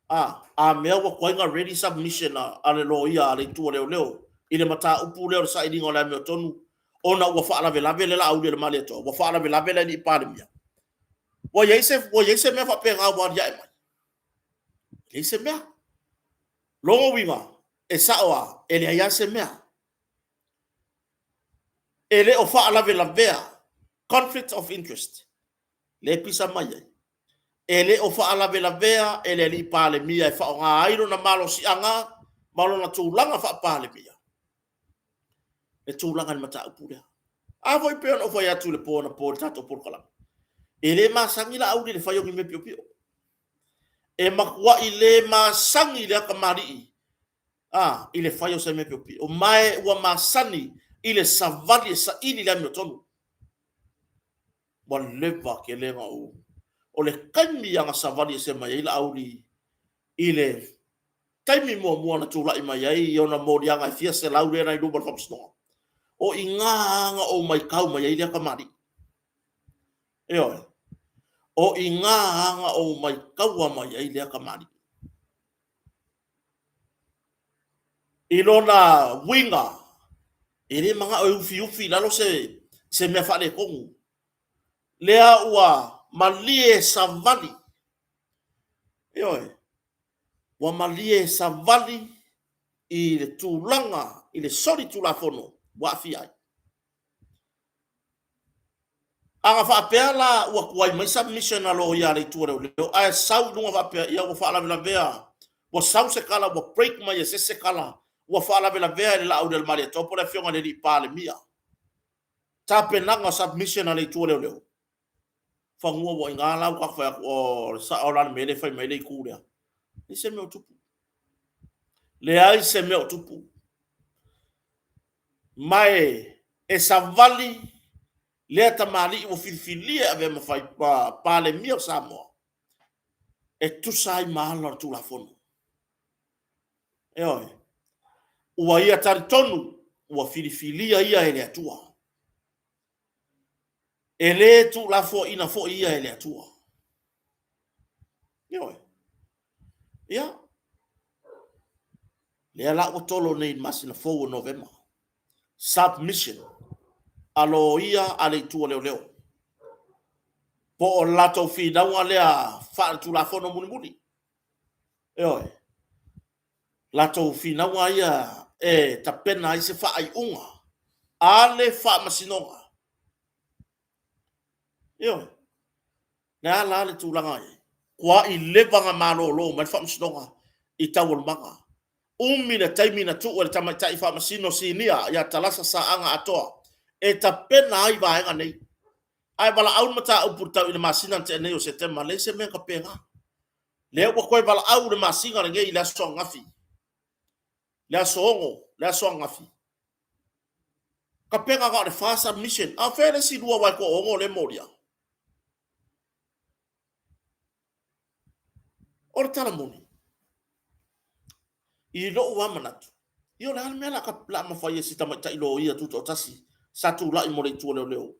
Speaker 2: a, a mea ua tuai na ready submission a, a le loia a le itu a leoleo i le mataupu lea o le sailiga o le amiotonu ona ua faalavelave le Laauli a le Malietoa, ua faalavelave le alii Palemia. Ua i ai se, ua i ai se mea faapena ua aliae mai? E leai se mea. Lona uiga, e sao lava, e leai lava se mea. E le o faalavelavea, conflict of interest, lea e pisa mai ai. E le o faalavelavea e le alii Palemia e faaaoga ai lona malosiaga ma lona tulaga faa-Palemia le tulaga i le mataupu lea. A foi pei ona ou fai atu i le po anapo i le tatou polokalame, e le masani Laauli i le fai o ni mea piopio. E matuai le masani lea tamalii a, i le fai o se mea piopio, ma e ua masani i le savali e saili le amiotonu. Ua leva tele na ou... O le taimi lava na savali ese mai ai Laauli i le taimi muamua na tulai mai ai i ona moliaga e fia selau lea na i luma o le faamasinoga, o i ina na ou matau mai ai lea tamalii. Ioe. O i ina na ou maitaua mai ai lea tamalii. I lona uiga, e le manao e ufiufi i lalo se, se mea faaletonu. Lea ua malie savali. Ioe. Ua malie savali i le tulaga i le solitulafono ua aafia ai. A na faapea la ua tuai mai submission a loia a le Itu a Leoleo ae sau i luga faapea, ia ua faalavelavea, ua sau se tala ua break mai e se isi se tala ua faalavelavea e le Laaulialemalietoa po o le Afioga i le Alii Palemia tapenaga o submission a le Itu a Leoleo, fanua ua i ina la ua tatou fai atu, o le sao la le mea lea e fai mai ai le itu lea. Leai se mea o tupu. Leai se mea o tupu. Ma e, e savali lea tamalii ua filifilia e avea ma fai Palemia o Samoa e tusa ai ma ala o le Tulafono. Ioe. Ua ia talitonu ua filifilia ia e le Atua. E le tuulafoaiina foi ia e le Atua. Ioe. Ia. Lea la ua tolo nei i le masina fou o Novema. Submission a loia a le itu a leoleo. Po o le latou finauga lea faaletulafono mulimuli. Ioe. Latou finauga ia e tapena ai se faaiuga a le Faamasinoga. Ioe. Le a la le tulaga i ai? Kuai leva na malolo mai le Faamasinoga i taualumaga. Umi le taimi na tuu e le Tamaitai Faamasino Sinia ia Talasa Saaga Atoa e tapena ai vaega nei. Ae valaau le mataupu i le tau i le masina na tea nei o Setema, leai se mea na tapena. Lea ua toe valaau le masina lenei i le aso ananafi, le aso 6, le aso ananafi. Tapena na o le 4 submission. A o fea le isi lua aua e toaono lea e molia? O le tala moni, i lou lava manatu, ia o le a le mea o le a mafai e si tamaitai loia tutoatasi sa tulai mo le itu a leoleo?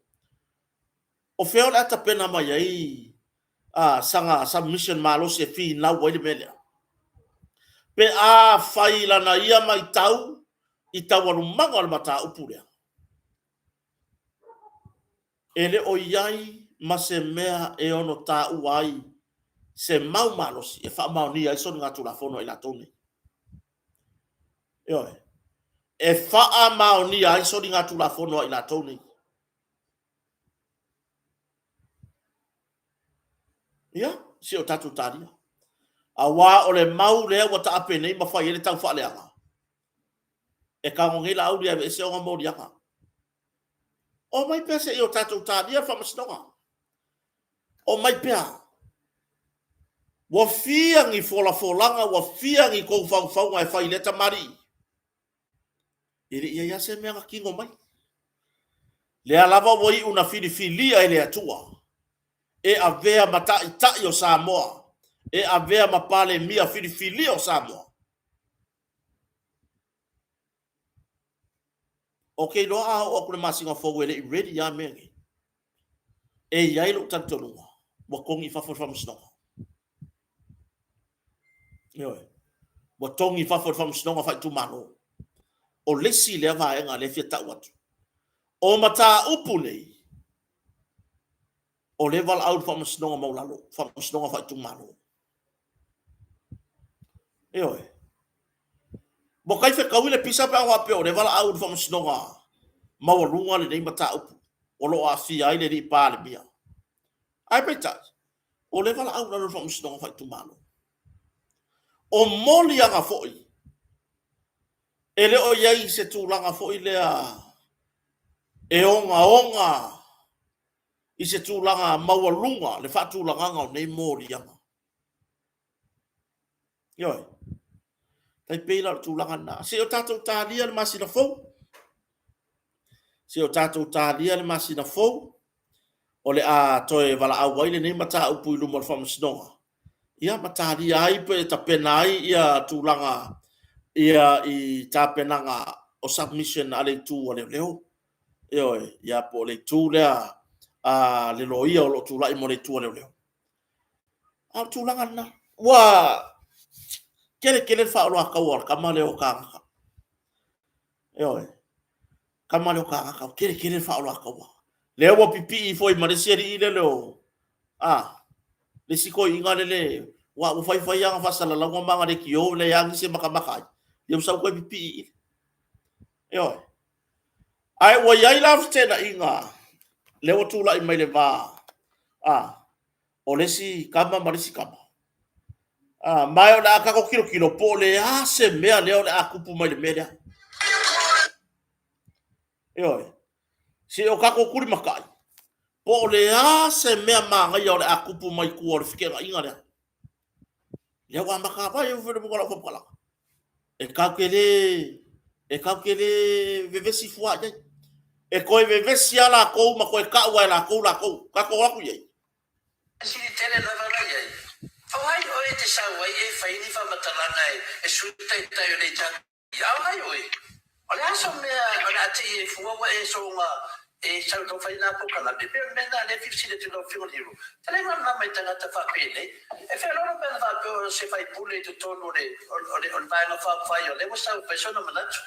Speaker 2: O fea o le a tapena mai ai a, sana submission malosi e finau ai le mea lea? Pe a fai lana ia matau i taualumaga o le mataupu lea, e le o i ai ma se mea e ono taua ai se mau malosi e faamaonia ai soligatulafono a i latou nei. Ioe. E faamaonia ai soligatulafono a i latou nei. Ia, se o tatou talia. Auā o le mau lea ua taape nei ma fai ai le taufaaleaga, e tago nei Laauli e aveese ona moliaga. Omai pea se i o tatou talia le faamasinoga. Omai pea. Ua fia ni folafolaga, ua fia ni tou faufauga e fai i lea tamalii. E le i ai lava se mea na tino mai. Lea lava ua iu na filifilia e le Atua e avea ma taitai o Samoa, e avea ma Palemia filifilia o Samoa. Ou te iloa a oo atu i le masina fou e le i ready lava mea nei. E i ai lou talitonuga ua togi i fafo e le Faamasinoga. Ioe. Ua togi i fafo e le Faamasinoga faaitumalo. O le isi lea vaega lea e fia tau atu. O mataupu nei, o lea e valaau i le Faamasinoga Maualalo, Faamasinoga Faaitumalo. Ioe. Ua tai fetaui le pisa pe a faapea o lea e valaau i le Faamasinoga Maualuga lenei mataupu o lo o aafia ai le alii Palemia. Ae peitai, o lea e valaau i lalo o le Faamasinoga Faaitumalo. O moliaga foi, e le o i ai se tulaga foi lea e ogaoga i se tulaga maualuga le faatulagaga o nei moliaga. Ioe. Tai pei la o le tulaga lena. Se i o tatou talia le masina fou. Se i o tatou talia le masina fou o le a toe valaau ai lenei mataupu i luma o le faamasinoga. Ia ma talia ai pe tapena ai ia tulaga ia i tapenaga o submission a le itu a leoleo. Ioe, ia po o le itu lea a le loia o lo o tulai mo le itu a leoleo. A o le tulaga lena, ua tele tele le faaoloataua o le tama lea o Kagaka. Ioe, tama lea o Kagaka, ua tele tele le faaoloataua. Lea ua pipii ifo ai ma le isi alii lele o, a, le isi toeaina lele, ua ua fai fai ana faasalalauga ma ana leitio, leai lava nisi e matamata ai, ia ua sau toe pipii i i. Ioe. Ae ua i ai la feteenaiga lea ua tulai mai le va a o le isi tama ma le isi tama. A, ma o le a tatou tilotilo po o le a se mea lea o le a tupu mai le mea lea. Ioe. Se o tatou tulimatai po o le a se mea manaia o le a tupu mai tua o le feteenaiga lea. Lea ua amata vai o fele mo lau faamatalaga. E tatou te le, e tatou te le vevesi fua i ai. E toe vevesi lava latou ma toe tau lava e latou latou. Tatou o atu i ai.
Speaker 3: Sili tele lava la i ai. O ai oe e te sau ai e fai ni faamatalaga e Sui Taitai o le A o ai oe? O le a so mea o le a tei ai fua ua e soga e sau tau fai na pokalame? E pei o le mea lena lea e fia fesili atu i lau Afioga i le Hero. Te le malamalama i tagata faapenei. E feoloolo pe ana faapea o se faipule i totonu o le, o le, o le Vaega Faaupufai o lea ua sau e fai sona manatu.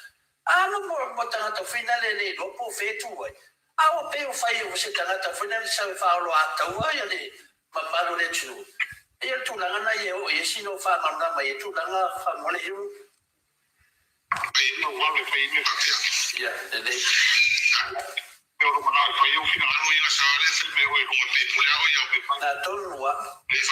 Speaker 3: A no mo, mo tagata foi nale e le iloa po o fea e tu ai. A ua pei ua fai o se tagata foi nale sau e faaoloataua ia le mamalu o le atunuu. E i ai le tulaga lena ia e oo i ai sina o faamalamalama i ai tulaga faamolemole Hero. Ia, lelei. Na tonu a. I. I.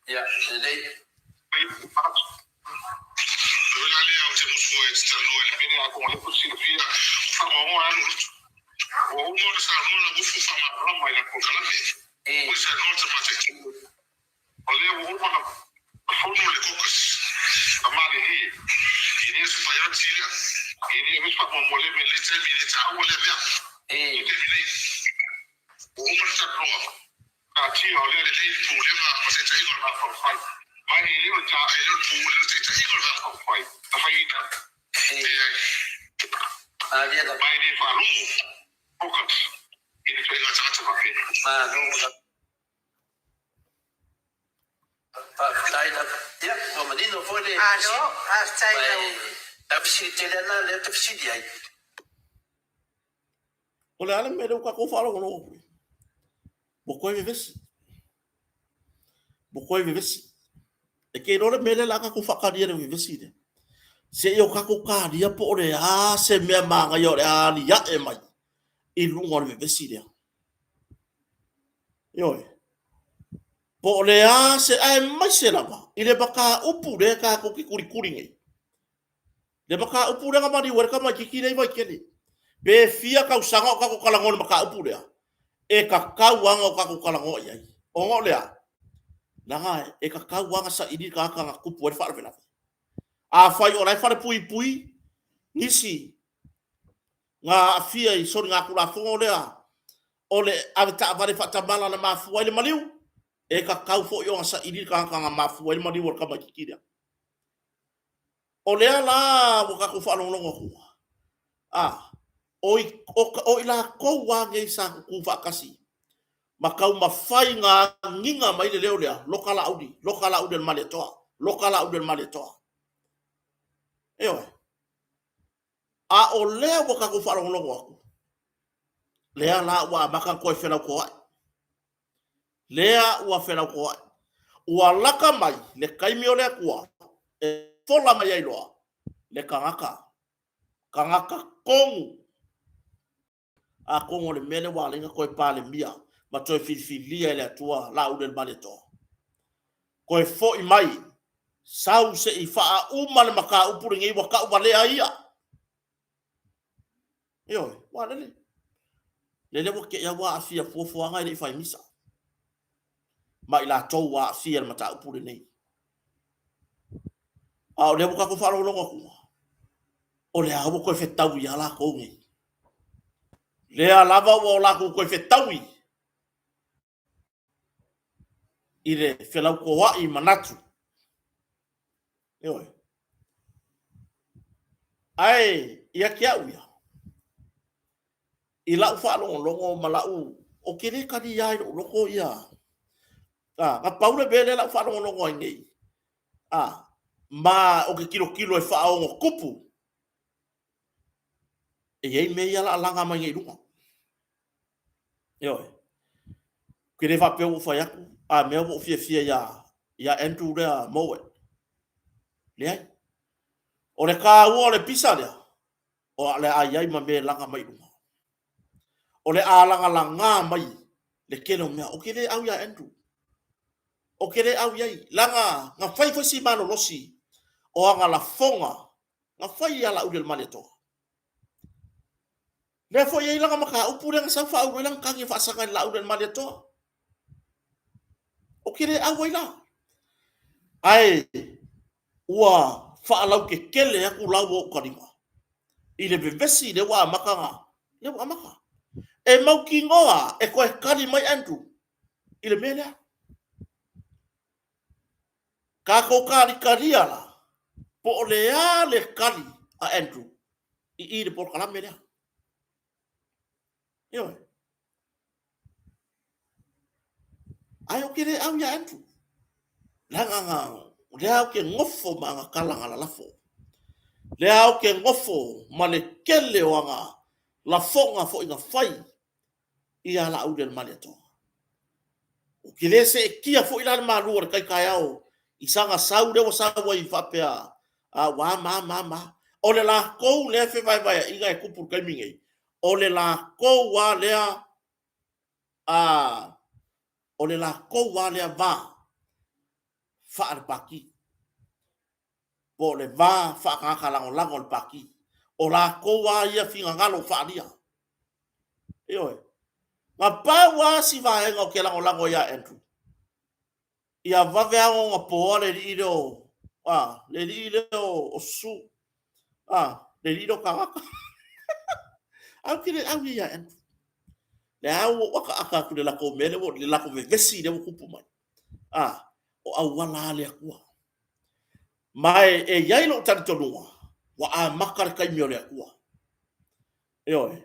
Speaker 3: Ia, lelei. I. I. I. Alia. Malo. Faafetai lava. Ia, ua manino foi le
Speaker 4: Malo, faafetai i lau.
Speaker 3: Lau fesili tele lena lea ou te fesili ai.
Speaker 2: O le a le mea lea ua tatou faalogologo atu ai? Ua toe vevesi. Ua toe vevesi. E te iloa le mea lea o le a tatou faatalia i le vevesi lea? Se i o tatou talia po o le a se mea manaia o le a aliae mai i luga o le vevesi lea. Ioe. Po o le a se, aemaise lava i le mataupu lea tatou te tulituli nei. Le mataupu lea na maliu ai le tamaitiiti lea i Vaitele. Pe fia tausaga o tatou talanoa i le mataupu lea, e tatau lava ona o tatou talanoa i ai. Ona o le a? Leaga e tatau lava ona saili le tagata na tupu ai le faalavelave. Afai o la e falepuipui nisi na aafia i soligatulafono lea o le avetaavale faatamala na mafua ai le maliu, e tatau foi ona saili le tagata na mafua ai le maliu o le tamaitiiti lea. O lea la ua tatou faalogologo atu, a, o i, o, o i latou lava nei sa tutu faatasi ma taumafai na agiga mai le leo lea, loka Laauli, loka Laauli o le Malietoa, loka Laauli o le Malietoa. Ioe. A o lea ua tatou faalogologo atu, lea la ua amata ona toe felautoa'i. Lea ua felautoa'i. Ua lata mai le taimi o le Atua e fola mai ai loa le tagata, tagata tonu. Atonu o le mea lea ua ala ai ona toe Palemia ma toe filifilia e le Atua Laaulialemalietoa. Toe foi mai, sau se i faauma le mataupu lenei ua tauvalea ia. Ioe, ua lele. Lele ua te i ua aafia fuafuaga e le i fai misa. Ma i latou ua aafia i le mataupu lenei. A o lea ua tatou faalogologo atu, o lea ua toe fetaui ia latou nei. Lea lava ua o latou toe fetaui i le felautoa'i manatu. Ioe. Ae ia te au ia, i lau faalogologo ma lau, ou te le talia i lou loto ia, a, na pau le mea lea lau faalogologo ai nei, a, ma ou te tilotilo e faaogotupu, e i ai mea ia la laga mai nei i luga. Ioe. Ou te le faapea ua ou fai atu, a mea ua ou fiafia ia, ia Andrew lea Mowat. Leai. O le taua o le pisa lea, o le a i ai ma mea e laga mai i luga. O le a lagalaga mai le tele o mea. Ou te le au ia Andrew. Ou te le au i ai. Leaga na fai foi si malolosi o ana lafoga na fai ia Laaulialemalietoa. Lea foi e i ai lana mataupu lea na sau faaulu ai lana tagi e faasaga i le Laaulialemalietoa. Ou te le au ai la. Ae ua faalautetele atu lau o ou taliga i le vevesi lea ua amata na, lea ua amata. E mautinoa e toe tali mai Andrew i le mea lea. Tatou talitalia la, po o le a le tali a Andrew i i le polokalame lea. Ioe. Ae ou te le au ia Andrew. Leaga na, lea ou te nofo ma ana tala na lalafo. Lea ou te nofo ma le tele o ana lafoga foi na fai ia Laaulialemalietoa. Ou te le seetia foi la le malu o le tai taeao i sana sau lea ua sau ai faapea, a ua a ma ma ma. O le latou lea fevaevaeaiga e tupu i le taimi nei, o le latou lava lea a o le latou lava lea va faale-Pati, po o le va faatagata lagolago o le Pati. O latou lava ia finagalo faaalia. Ioe. Na pau lava si vaega ou te lagolago ai ia Andrew, ia vave lava ona poa le alii lea o, a, le alii lea o Susu, a, le alii lea o Tagata. Ae ou te le au ia Andrew. Lea ua ou akaaka atu i le latou mea lea, le latou vevesi lea ua tupu mai. A, o auala a le Atua. Ma e i ai lou talitonuga, ua amata le taimi o le Atua. Ioe.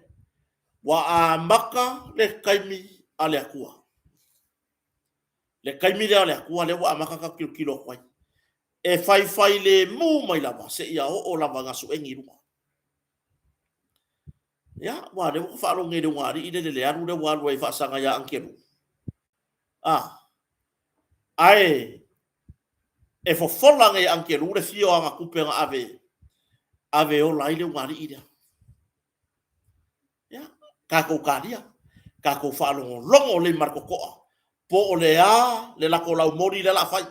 Speaker 2: Ua amata le taimi a le Atua. Le taimi lea o le Atua lea ua amata tatou tilotilo atu ai. E faifailemu mai lava seia oo lava i gasuegi i luga. Ia, aua o lea ua faalogo i le ulugalii lele le alu lea ua alu ai e faasaga ia Agelu. A, ae e fofola nei e Agelu le fia o ana tupe na ave, ave ola ai le ulugalii lea. Ia, tatou talia, tatou faalogologo lelei ma le totoa, po o le a le latou laumoli lea o le a fai.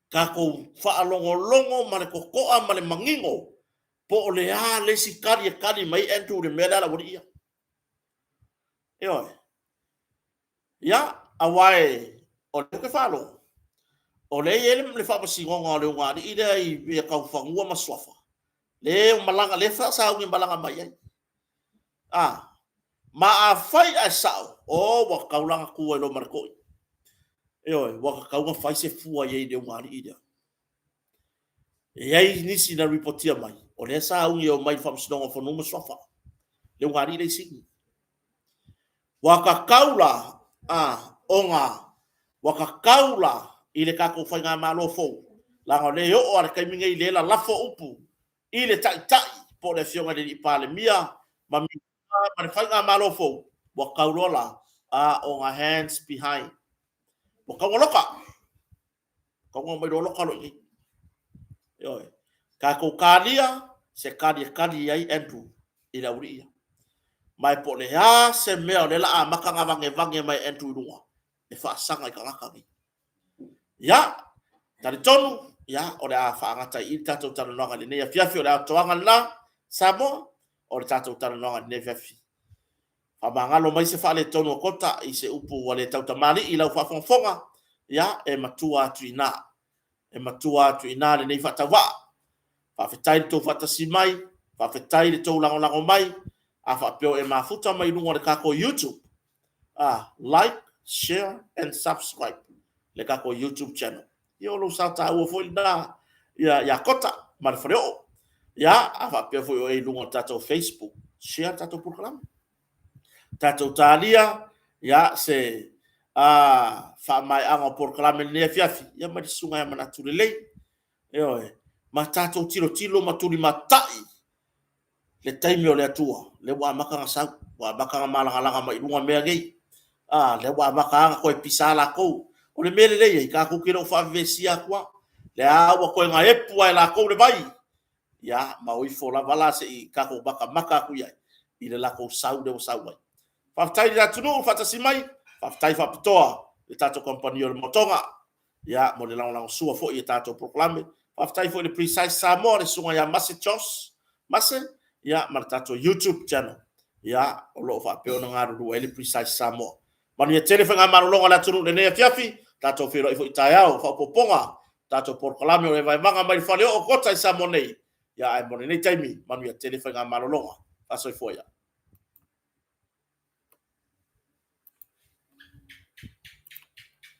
Speaker 2: Tatou faalogologo ma le totoa ma le manino po o le a le isi tali e tali mai ai Andrew i le mea lea a le aualii ia. Ioe. Ia, aua o lea ou te faalogo, o lea e i ai le faamasinoga o le ulugalii lea i mea tau fanua ma suafa, lea e malaga, lea e sauni e malaga mai ai. A, ma afai ae sao, o ua tatau la ona tu ai loa ma le toi. Ioe, ua tatau ona fai se fua i ai i le ulugalii lea. E i ai nisi na ripotia mai, o lea e sauni e omai i le Faamasinoga o Fanua ma Suafa, le ulugalii lea i Sini. Ua tatau la, a, ona ua tatau la i le tatou Faigamalo fou, leaga o lea e oo lava i le taimi nei, lea e lalafo upu i le Taitai po o le Afioga i le Palemia ma Minisita ma le Faigamalo fou, ua tatau loa la, a, ona hands behind. Ua tatau ona loka. Tatau ona omai loa loka loa i inei. Ioe. Tatou talia se tali e tali ai Andrew i le aualii ia. Ma e po o le a se mea o lea o le a amata ona vagevage mai e Andrew i luga, e faasaga i tagata nei. Ia, talitonu, ia, o le a faagata i i le tatou talanoaga i lenei afiafi, o le atoaga lena, Samoa, o le tatou talanoaga i lenei afiafi. Faamagalo mai se faaletonu o Kota i se upu ua le tautamalii i lau faafogafoga, ia, e matua atu i ina. E matua atu i ina lenei faatauvaa. Faafetai i le tou faatasi mai, faafetai i le tou lagolago mai, a faapea o e mafuta mai luga o le tatou YouTube, a, like, share and subscribe le tatou YouTube channel. Ia o lou sao taua foi lena ia, ia Kota ma le Faleoo. Ia, a faapea foi o e i luga o le tatou Facebook, share le tatou polokalame. Tatou talia, ia, se a, faamaeaga o polokalame lenei afiafi, ia ma le susuga ia Manatu Lelei. Ioe, ma tatou tilotilo ma tulimatai le taimi o le Atua, lea ua amata ona sau, ua amata ona malagalaga mai i luga mea nei. A, lea ua amata lava ona toe pisa latou. O le mea lelei ai, tatou te le o faavevesia atu lava. Lea ua toe gaepu lava e latou le vai. Ia, ma o ifo lava la se i tatou matamata atu i ai i le latou sau lea ua sau ai. Faafetai i le atunuu faatasi mai, faafetai faapitoa i le tatou kamupani o le Motoga. Ia, mo le lagolagosua foi i a tatou polokalame. Faafetai foi i le Precise Samoa, le susuga ia Mase Josh Mase, ia, ma le tatou YouTube channel, ia, o lo o faapea ona galulue ai le Precise Samoa. Manuia tele faigamalologa a le atunuu i lenei afiafi, tatou feiloai foi i taeao, faaopoopoga, tatou polokalame o le vaevaga mai le faleoo Kota i Samoa nei. Ia, ae mo lenei taimi, manuia tele faigamalologa. Faasoifua ia.